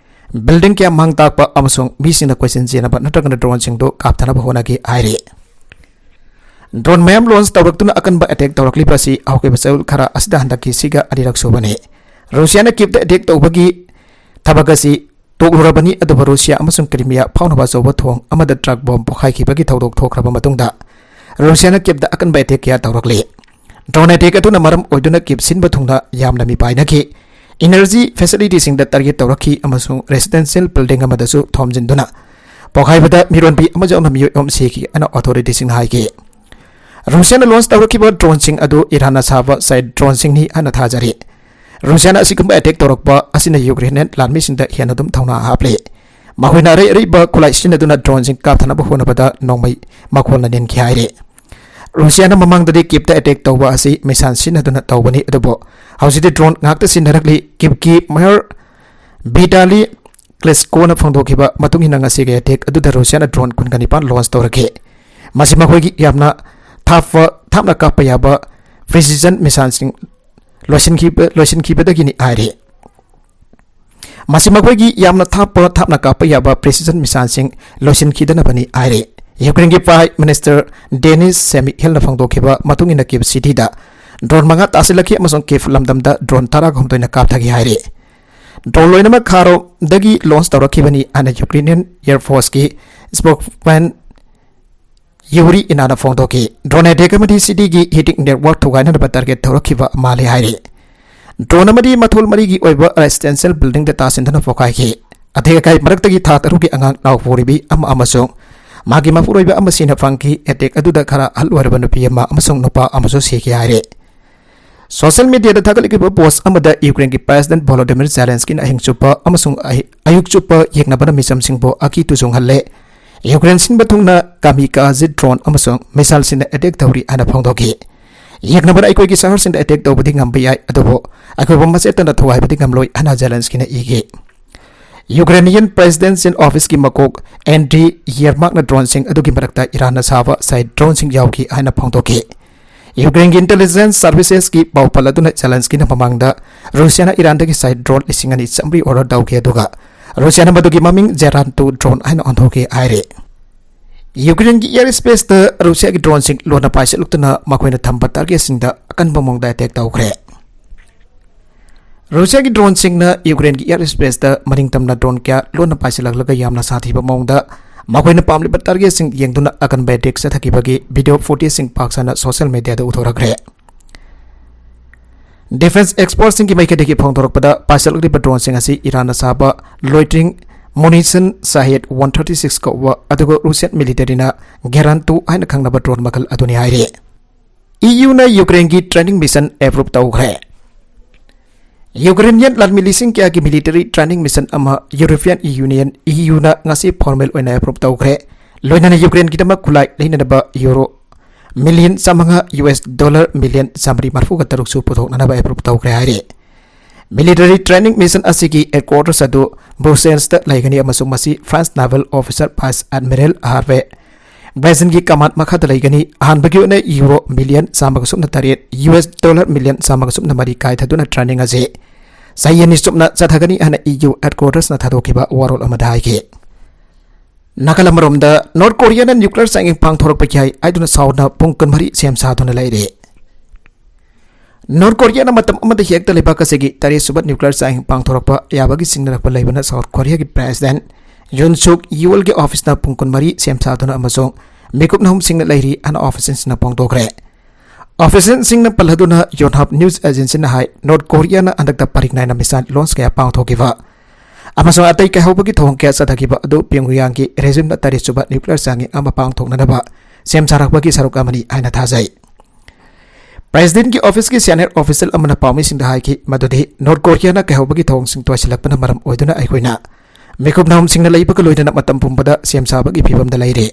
ꯕꯤꯜꯗꯤꯡ ꯀꯌꯥ ꯃꯥꯡ ꯇꯥꯛꯄ ꯑꯃꯁꯨꯡ ꯃꯤꯁꯤꯡꯅ ꯀꯣꯏꯆꯦꯟ ꯆꯦꯟꯅꯕ ꯅꯠꯇ꯭ꯔꯒꯅ ꯗ꯭ꯔꯣꯟꯁꯤꯡꯗꯨ ꯀꯥꯞꯊꯅꯕ ꯍꯣꯠꯅꯈꯤ ꯍꯥꯏꯔꯤ꯫ ꯗ꯭ꯔꯣꯟ ꯃꯌꯥꯝ ꯂꯣꯟꯆ ꯇꯧꯔꯛꯇꯨꯅ ꯑꯀꯟꯕ ꯑꯦꯇꯦꯛ ꯇꯧꯔꯛꯂꯤꯕ ꯑꯁꯤ ꯍꯧꯈꯤꯕ ꯆꯌꯣꯜ ꯈꯔ ꯑꯁꯤꯗ ꯍꯟꯗꯛꯀꯤꯁꯤꯒ ꯑꯅꯤꯔꯛ ꯁꯨꯕꯅꯤ꯫ ꯔꯨꯁꯤꯌꯥꯅ ꯀꯤꯚꯇ ꯑꯦꯇꯦꯛ ꯇꯧꯕꯒꯤ ꯊꯕꯛ ꯑꯁꯤ ꯇꯣꯛꯂꯨꯔꯕꯅꯤ, ꯑꯗꯨꯕꯨ ꯔꯨꯁꯤꯌꯥ ꯑꯃꯁꯨꯡ ꯀ꯭ꯔꯤꯃꯤꯌꯥ ꯐꯥꯎꯅꯕ ꯑꯆꯧꯕ ꯊꯣꯡ ꯑꯃꯗ ꯇ꯭ꯔꯛ ꯕꯣꯝ ꯄꯣꯈꯥꯏꯈꯤꯕꯒꯤ ꯊꯧꯗꯣꯛ ꯊꯣꯛꯈ꯭ꯔꯕ ꯃꯇꯨꯡꯗ ꯔꯨꯁꯤꯌꯥꯅ ꯀꯤꯚꯇ ꯑꯀꯟꯕ ꯑꯦꯇꯦꯛ ꯀꯌꯥ ꯇꯧꯔꯛꯂꯤ꯫ ꯗ꯭ꯔꯣꯟ ꯑꯦꯇꯦꯛ ꯑꯗꯨꯅ ꯃꯔꯝ ꯑꯣꯏꯗꯨꯅ ꯀꯤꯚ ꯁꯤꯟꯕ ꯊꯨꯡꯅ ꯌꯥꯝꯅ ꯃꯤꯄꯥꯏꯅꯈꯤ꯫ ꯏꯅꯔꯖꯤ ꯐꯦꯁꯤꯂꯤꯇꯤꯁꯤꯡꯗ ꯇꯥꯔꯒꯦꯠ ꯇꯧꯔꯛꯈꯤ ꯑꯃꯁꯨꯡ ꯔꯦꯁꯤꯗꯦꯟꯁꯤꯌꯦꯜ ꯕꯤꯜꯗꯤꯡ ꯑꯃꯗꯁꯨ ꯊꯣꯝꯖꯤꯟꯗꯨꯅ ꯄꯣꯈꯥꯏꯕꯗ ꯃꯤꯔꯣꯟꯕꯤ ꯑꯃ ꯌꯥꯎꯅ ꯃꯤꯑꯣꯏ ꯑꯍꯨꯝ ꯁꯤꯈꯤ ꯍꯥꯏꯅ ꯑꯣꯊꯣꯔꯤꯇꯤꯁꯤꯡꯅ ꯍꯥꯏꯈꯤ꯫ ꯔꯨꯁꯤꯌꯥꯅ ꯂꯣꯟꯆ ꯇꯧꯔꯛꯈꯤꯕ ꯗ꯭ꯔꯣꯟꯁꯤꯡ ꯑꯗꯨ ꯏꯔꯥꯟꯅ ꯁꯥꯕ ꯁꯥꯏꯠ ꯗ꯭ꯔꯣꯟꯁꯤꯡꯅꯤ ꯍꯥꯏꯅ ꯊꯥꯖꯔꯤ꯫ ꯔꯨꯁꯤꯌꯥꯅ ꯑꯁꯤꯒꯨꯝꯕ ꯑꯦꯇꯦꯛ ꯇꯧꯔꯛꯄ ꯑꯁꯤꯅ ꯌꯨꯀ꯭ꯔꯦꯅꯤꯌꯟ ꯂꯥꯟꯃꯤꯁꯤꯡꯗ ꯍꯦꯟꯅ ꯑꯗꯨꯝ ꯊꯧꯅꯥ ꯍꯥꯞꯂꯤ꯫ ꯃꯈꯣꯏꯅ ꯑꯔꯩ ꯑꯔꯩꯕ ꯈꯨꯠꯂꯥꯏ ꯁꯤꯖꯤꯟꯅꯗꯨꯅ ꯗ꯭ꯔꯣꯟꯁꯤꯡ ꯀꯥꯞꯊꯅꯕ ꯍꯣꯠꯅꯕꯗ ꯅꯣꯡꯃꯩ ꯃꯈꯣꯜꯅ ꯅꯤꯟꯈꯤ ꯍꯥꯏꯔꯤ꯫ ꯔꯨꯁꯤꯌꯥꯅ ꯃꯃꯥꯡꯗꯗꯤ ꯀꯤꯞꯇ ꯑꯦꯇꯦꯛ ꯇꯧꯕ ꯑꯁꯤ ꯃꯤꯁꯥꯏꯜ ꯁꯤꯖꯤꯟꯅꯗꯨꯅ ꯇꯧꯕꯅꯤ, ꯑꯗꯨꯕꯨ ꯍꯧꯖꯤꯛꯇꯤ ꯗ꯭ꯔꯣꯟ ꯉꯥꯛꯇ ꯁꯤꯖꯤꯟꯅꯔꯛꯂꯤ꯫ ꯀꯤꯞꯀꯤ ꯃꯦꯌꯔ ꯚꯤꯇꯥꯂꯤ ꯀ꯭ꯂꯤꯁꯀꯣꯅ ꯐꯣꯡꯗꯣꯛꯈꯤꯕ ꯃꯇꯨꯡ ꯏꯟꯅ ꯉꯁꯤꯒꯤ ꯑꯦꯇꯦꯛ ꯑꯗꯨꯗ ꯔꯨꯁꯤꯌꯥꯅ ꯗ꯭ꯔꯣꯟ ꯀꯨꯟꯒ ꯅꯤꯄꯥꯟ ꯂꯣꯟꯆ ꯇꯧꯔꯛꯈꯤ꯫ ꯃꯁꯤ ꯃꯈꯣꯏꯒꯤ ꯌꯥꯝꯅ ꯊꯥꯞꯄ, ꯊꯥꯞꯅ ꯀꯥꯞꯄ ꯌꯥꯕ ꯄ꯭ꯔꯤꯁꯤꯖꯟ ꯃꯤꯁꯥꯏꯜꯁꯤꯡ ꯂꯣꯏꯁꯤꯟꯈꯤꯕ, ꯂꯣꯏꯁꯤꯟꯈꯤꯕꯗꯒꯤꯅꯤ ꯍꯥꯏꯔꯤ꯫ ꯃꯁꯤ ꯃꯈꯣꯏꯒꯤ ꯌꯥꯝꯅ ꯊꯥꯞꯄ, ꯊꯥꯞꯅ ꯀꯥꯞꯄ ꯌꯥꯕ ꯄ꯭ꯔꯤꯁꯤꯖꯟ ꯃꯤꯁꯥꯏꯜꯁꯤꯡ ꯂꯣꯏꯁꯤꯟꯈꯤꯗꯅꯕꯅꯤ ꯍꯥꯏꯔꯤ꯫ ꯌꯨꯀ꯭ꯔꯦꯟꯒꯤ ꯄ꯭ꯔꯥꯏꯝ ꯃꯤꯅꯤꯁꯇꯔ ꯗꯦꯅꯤꯁ ꯁꯦꯃꯤꯍꯦꯜꯅ ꯐꯣꯡꯗꯣꯛꯈꯤꯕ ꯃꯇꯨꯡ ꯏꯟꯅ ꯀꯤꯞ ꯁꯤꯇꯤꯗ ꯗ꯭ꯔꯣꯟ ꯃꯉꯥ ꯇꯥꯁꯤꯜꯂꯛꯈꯤ ꯑꯃꯁꯨꯡ ꯀꯤꯞ ꯂꯝꯗꯝꯗ ꯗ꯭ꯔꯣꯟ ꯇꯔꯥꯒ ꯍꯨꯝꯗꯣꯏꯅ ꯀꯥꯞꯊꯈꯤ ꯍꯥꯏꯔꯤ꯫ ꯗ꯭ꯔꯣꯟ ꯂꯣꯏꯅꯃꯛ ꯈꯥꯔꯣꯝꯗꯒꯤ ꯂꯣꯟꯆ ꯇꯧꯔꯛꯈꯤꯕꯅꯤ ꯍꯥꯏꯅ ꯌꯨꯀ꯭ꯔꯦꯅꯤꯌꯟ ꯑꯦꯌꯔ ꯐꯣꯔꯁꯀꯤ ꯁ꯭ꯄꯣꯛꯁꯃꯦꯟ ꯌꯨꯔꯤ ꯏꯅꯥꯅ ꯐꯣꯡꯗꯣꯛꯈꯤ꯫ Drone attack ꯑꯃꯗꯤ cityꯒꯤ heating network ꯊꯨꯒꯥꯏꯅꯅꯕ target ꯇꯧꯔꯛꯈꯤꯕ ꯃꯥꯜꯂꯤ ꯍꯥꯏꯔꯤ꯫ Drone ꯑꯃꯗꯤ ꯃꯊꯣꯜ ꯃꯔꯤꯒꯤ ꯑꯣꯏꯕ residential buildingꯗ ꯇꯥꯁꯤꯟꯗꯨꯅ ꯄꯣꯈꯥꯏꯈꯤ꯫ ꯑꯇꯦꯛ ꯑꯀꯥꯏ ꯃꯔꯛꯇꯒꯤ ꯊꯥ ꯇꯔꯨꯛꯀꯤ ꯑꯉꯥꯡ ꯅꯥꯎꯄꯣꯔꯤꯕꯤ ꯑꯃ ꯑꯃꯁꯨꯡ ꯃꯥꯒꯤ ꯃꯄꯨꯔꯣꯏꯕ ꯑꯃ ꯁꯤꯅ ꯐꯪꯈꯤ꯫ Attack ꯑꯗꯨꯗ ꯈꯔ ꯑꯍꯜ ꯑꯣꯏꯔꯕ ꯅꯨꯄꯤ ꯑꯃ ꯑꯃꯁꯨꯡ ꯅꯨꯄꯥ ꯑꯃꯁꯨ ꯁꯤꯈꯤ ꯍꯥꯏꯔꯤ꯫ Social mediaꯗ ꯊꯥꯒꯠꯂꯛꯂꯤꯕ post ꯑꯃꯗ Ukraineꯒꯤ President Volodymyr Zelenskyꯅ ꯑꯍꯤꯡ ꯆꯨꯞꯄ ꯑꯃꯁꯨꯡ ꯑꯍꯤ-, ꯑꯌꯨꯛ ꯆꯨꯞꯄ ꯌꯦꯛꯅꯕꯅ ꯃꯤꯆꯝꯁꯤꯡꯕꯨ ꯑꯀꯤ ꯇꯨꯖꯨꯡꯍꯜꯂꯦ꯫ Ukraine ꯁꯤꯟꯕ ꯊꯨꯡꯅ kamikaze drone ꯑꯃꯁꯨꯡ missileꯁꯤꯡꯅ attack ꯇꯧꯔꯤ ꯍꯥꯏꯅ ꯐꯣꯡꯗꯣꯛꯈꯤ꯫ "ꯌꯦꯛꯅꯕꯅ ꯑꯩꯈꯣꯏꯒꯤ ꯁꯍꯔꯁꯤꯡꯗ attack ꯇꯧꯕꯗꯤ ꯉꯝꯕ ꯌꯥꯏ, ꯑꯗꯨꯕꯨ ꯑꯩꯈꯣꯏꯕꯨ ꯃꯆꯦꯠꯇꯅ ꯊꯨꯒꯥꯏꯕꯗꯤ ꯉꯝꯂꯣꯏ" ꯍꯥꯏꯅ Zelenskyꯅ ꯏꯈꯤ꯫ Ukrainian President's Officeꯀꯤ ꯃꯀꯣꯛ Andriy Yermakꯅ droneꯁꯤꯡ ꯑꯗꯨꯒꯤ ꯃꯔꯛꯇ ꯏꯔꯥꯟꯅ ꯁꯥꯕ side droneꯁꯤꯡ ꯌꯥꯎꯈꯤ ꯍꯥꯏꯅ ꯐꯣꯡꯗꯣꯛꯈꯤ꯫ Ukraineꯒꯤ intelligence servicesꯀꯤ ꯄꯥꯎ ꯄꯜ ꯑꯗꯨꯅ Zelenskyꯅ ꯃꯃꯥꯡꯗ ꯔꯨꯁꯤꯌꯥꯅ ꯏꯔꯥꯟꯗꯒꯤ side drone ꯂꯤꯁꯤꯡ ꯑꯅꯤ ꯆꯥꯃꯔꯤ order ꯇꯧꯈꯤ, ꯑꯗꯨꯒ ꯔꯨꯁꯤꯌꯥꯅ ꯃꯗꯨꯒꯤ ꯃꯃꯤꯡ Geran two drone ꯍꯥꯏꯅ ꯑꯣꯟꯊꯣꯛꯈꯤ ꯍꯥꯏꯔꯤ꯫ Ukraineꯒꯤ air spaceꯇ ꯔꯨꯁꯤꯌꯥꯒꯤ droneꯁꯤꯡ ꯂꯣꯟꯅ ꯄꯥꯏꯁꯤꯜꯂꯛꯇꯨꯅ ꯃꯈꯣꯏꯅ ꯊꯝꯕ targetꯁꯤꯡꯗ ꯑꯀꯟꯕ ꯃꯑꯣꯡꯗ attack ꯇꯧꯈ꯭ꯔꯦ꯫ ꯔꯨꯁꯤꯌꯥꯒꯤ droneꯁꯤꯡꯅ Ukraineꯒꯤ air spaceꯇ ꯃꯅꯤꯡ ꯇꯝꯅ drone ꯀꯌꯥ ꯂꯣꯟꯅ ꯄꯥꯏꯁꯤꯜꯂꯛꯂꯒ ꯌꯥꯝꯅ ꯁꯥꯊꯤꯕ ꯃꯑꯣꯡꯗ ꯃꯈꯣꯏꯅ ꯄꯥꯝꯂꯤꯕ targetꯁꯤꯡ ꯌꯦꯡꯗꯨꯅ ꯑꯀꯟꯕ attack ꯆꯠꯊꯈꯤꯕꯒꯤ video footageꯁꯤꯡ ꯄꯥꯛ ꯁꯟꯅ social mediaꯗ ꯎꯠꯊꯣꯔꯛꯈ꯭ꯔꯦ꯫ Defense expertꯁꯤꯡꯒꯤ ꯃꯥꯏꯀꯩꯗꯒꯤ ꯐꯣꯡꯗꯣꯔꯛꯄꯗ, ꯄꯥꯏꯁꯤꯜꯂꯛꯂꯤꯕ droneꯁꯤꯡ ꯑꯁꯤ ꯏꯔꯥꯟꯅ ꯁꯥꯕ Loitering Munition Shahed one thirty six ꯀꯧꯕ, ꯑꯗꯨꯒ Russian militaryꯅ Geran two ꯍꯥꯏꯅ ꯈꯪꯅꯕ drone ꯃꯈꯜ ꯑꯗꯨꯅꯤ ꯍꯥꯏꯔꯤ꯫ EUꯅ Ukraineꯒꯤ training mission approve ꯇꯧꯈ꯭ꯔꯦ꯫ Ukrainian ꯂꯥꯟꯃꯤ ꯂꯤꯁꯤꯡ ꯀꯌꯥꯒꯤ military training mission ꯑꯃ European Union, EUꯅ ꯉꯁꯤ formal ꯑꯣꯏꯅ approve ꯇꯧꯈ꯭ꯔꯦ꯫ ꯂꯣꯏꯅꯅ Ukraineꯒꯤꯗꯃꯛ ꯈꯨꯠꯂꯥꯏ ꯂꯩꯅꯅꯕ euro million ꯆꯥꯃꯉꯥ, US dollar million ꯆꯥꯃꯔꯤ ꯃꯔꯤꯐꯨꯒ ꯇꯔꯨꯛꯁꯨ ꯄꯨꯊꯣꯛꯅꯅꯕ approve ꯇꯧꯈ꯭ꯔꯦ ꯍꯥꯏꯔꯤ꯫ Military training mission ꯑꯁꯤꯒꯤ headquarters ꯑꯗꯨ Brusselsꯇ ꯂꯩꯒꯅꯤ ꯑꯃꯁꯨꯡ ꯃꯁꯤ France naval officer Vice Admiral Hervé Brézinꯒꯤ command ꯃꯈꯥꯗ ꯂꯩꯒꯅꯤ꯫ ꯑꯍꯥꯟꯕꯒꯤ ꯑꯣꯏꯅ euro million ꯆꯥꯝꯃꯒ ꯁꯨꯞꯅ ꯇꯔꯦꯠ, US dollar million ꯆꯥꯝꯃꯒ ꯁꯨꯞꯅ ꯃꯔꯤ ꯀꯥꯏꯊꯗꯨꯅ training ꯑꯁꯤ ꯆꯍꯤ ꯑꯅꯤ ꯆꯨꯞꯅ ꯆꯠꯊꯒꯅꯤ ꯍꯥꯏꯅ EU headquartersꯅ ꯊꯥꯗꯣꯛꯈꯤꯕ ꯋꯥꯔꯣꯜ ꯑꯃꯗ ꯍꯥꯏꯈꯤ꯫ ꯅꯥꯀꯜ ꯑꯃꯔꯣꯝꯗ, North Koreaꯅ nuclear ꯆꯥꯛꯌꯦꯡ ꯄꯥꯡꯊꯣꯔꯛꯄ ꯌꯥꯏ ꯍꯥꯏꯗꯨꯅ ꯁꯥꯎꯅ ꯄꯨꯡ ꯀꯨꯟꯃꯔꯤ ꯁꯦꯝ ꯁꯥꯗꯨꯅ ꯂꯩꯔꯤ꯫ North Koreaꯅ ꯃꯇꯝ ꯑꯃꯗ ꯍꯦꯛꯇ ꯂꯩꯕꯥꯛ ꯑꯁꯤꯒꯤ ꯇꯔꯦꯠꯁꯨꯕ nuclear ꯆꯥꯛꯌꯦꯡ ꯄꯥꯡꯊꯣꯔꯛꯄ ꯌꯥꯕꯒꯤ ꯆꯤꯡꯅꯔꯛꯄ ꯂꯩꯕꯅ South Koreaꯒꯤ President Yoon Suk Yeolꯒꯤ officeꯅ ꯄꯨꯡ ꯀꯨꯟꯃꯔꯤ ꯁꯦꯝ ꯁꯥꯗꯨꯅ ꯑꯃꯁꯨꯡ ꯃꯤꯀꯨꯞ ꯅꯍꯨꯝꯁꯤꯡꯅ ꯂꯩꯔꯤ ꯍꯥꯏꯅ ꯑꯣꯐꯤꯁꯤꯌꯦꯜꯁꯤꯡꯅ ꯐꯣꯡꯗꯣꯛꯈ꯭ꯔꯦ꯫ ꯑꯣꯐꯤꯁꯤꯌꯦꯜꯁꯤꯡꯅ ꯄꯜꯂꯗꯨꯅ ꯌꯣꯟꯍꯥꯞ ꯅ꯭ꯌꯨꯁ ꯑꯦꯖꯦꯟꯁꯤꯅ ꯍꯥꯏ, ꯅꯣꯔꯠ ꯀꯣꯔꯤꯌꯥꯅ ꯍꯟꯗꯛꯇ ꯄꯔꯤꯡ ꯅꯥꯏꯅ ꯃꯤꯁꯥꯏꯜ ꯂꯣꯟꯁ ꯀꯌꯥ ꯄꯥꯡꯊꯣꯛꯈꯤꯕ ꯑꯃꯁꯨꯡ ꯑꯇꯩ ꯀꯥꯏꯍꯧꯕꯒꯤ ꯊꯧꯑꯣꯡ ꯀꯌꯥ ꯆꯠꯊꯈꯤꯕ ꯑꯗꯨ ꯄꯤꯌꯣꯡꯌꯥꯡꯒꯤ ꯔꯦꯖꯤꯝꯅ ꯇꯔꯦꯠꯁꯨꯕ ꯅ꯭ꯌꯨꯀ꯭ꯂꯤꯌꯔ ꯆꯥꯡꯌꯦꯡ ꯑꯃ ꯄꯥꯡꯊꯣꯛꯅꯅꯕ ꯁꯦꯝ ꯁꯥꯔꯛꯄꯒꯤ ꯁꯔꯨꯛ ꯑꯃꯅꯤ ꯍꯥꯏꯅ ꯊꯥꯖꯩ꯫ ꯄ꯭ꯔꯦꯁꯤꯗꯦꯟꯠꯀꯤ ꯑꯣꯐꯤꯁꯀꯤ ꯁꯦꯅꯤꯌꯔ ꯑꯣꯐꯤꯁꯤꯌꯦꯜ ꯑꯃꯅ ꯄꯥꯎꯃꯤꯁꯤꯡꯗ ꯍꯥꯏꯈꯤ ꯃꯗꯨꯗꯤ ꯅꯣꯔꯠ ꯀꯣꯔꯤꯌꯥꯅ ꯀꯩꯍꯧꯕꯒꯤ ꯊꯧꯑꯣꯡꯁꯤꯡ ꯇꯣꯏꯁꯤꯜꯂꯛꯄꯅ ꯃꯔꯝ ꯑꯣꯏꯗꯨꯅ ꯑꯩꯈꯣꯏꯅ ꯃꯤꯀꯨꯞ ꯅꯍꯨꯝꯁꯤꯡꯅ ꯂꯩꯕꯒ ꯂꯣꯏꯅꯅ ꯃꯇꯝ ꯄꯨꯝꯕꯗ ꯁꯦꯝ ꯁꯥꯕꯒꯤ ꯐꯤꯕꯝꯗ ꯂꯩꯔꯤ꯫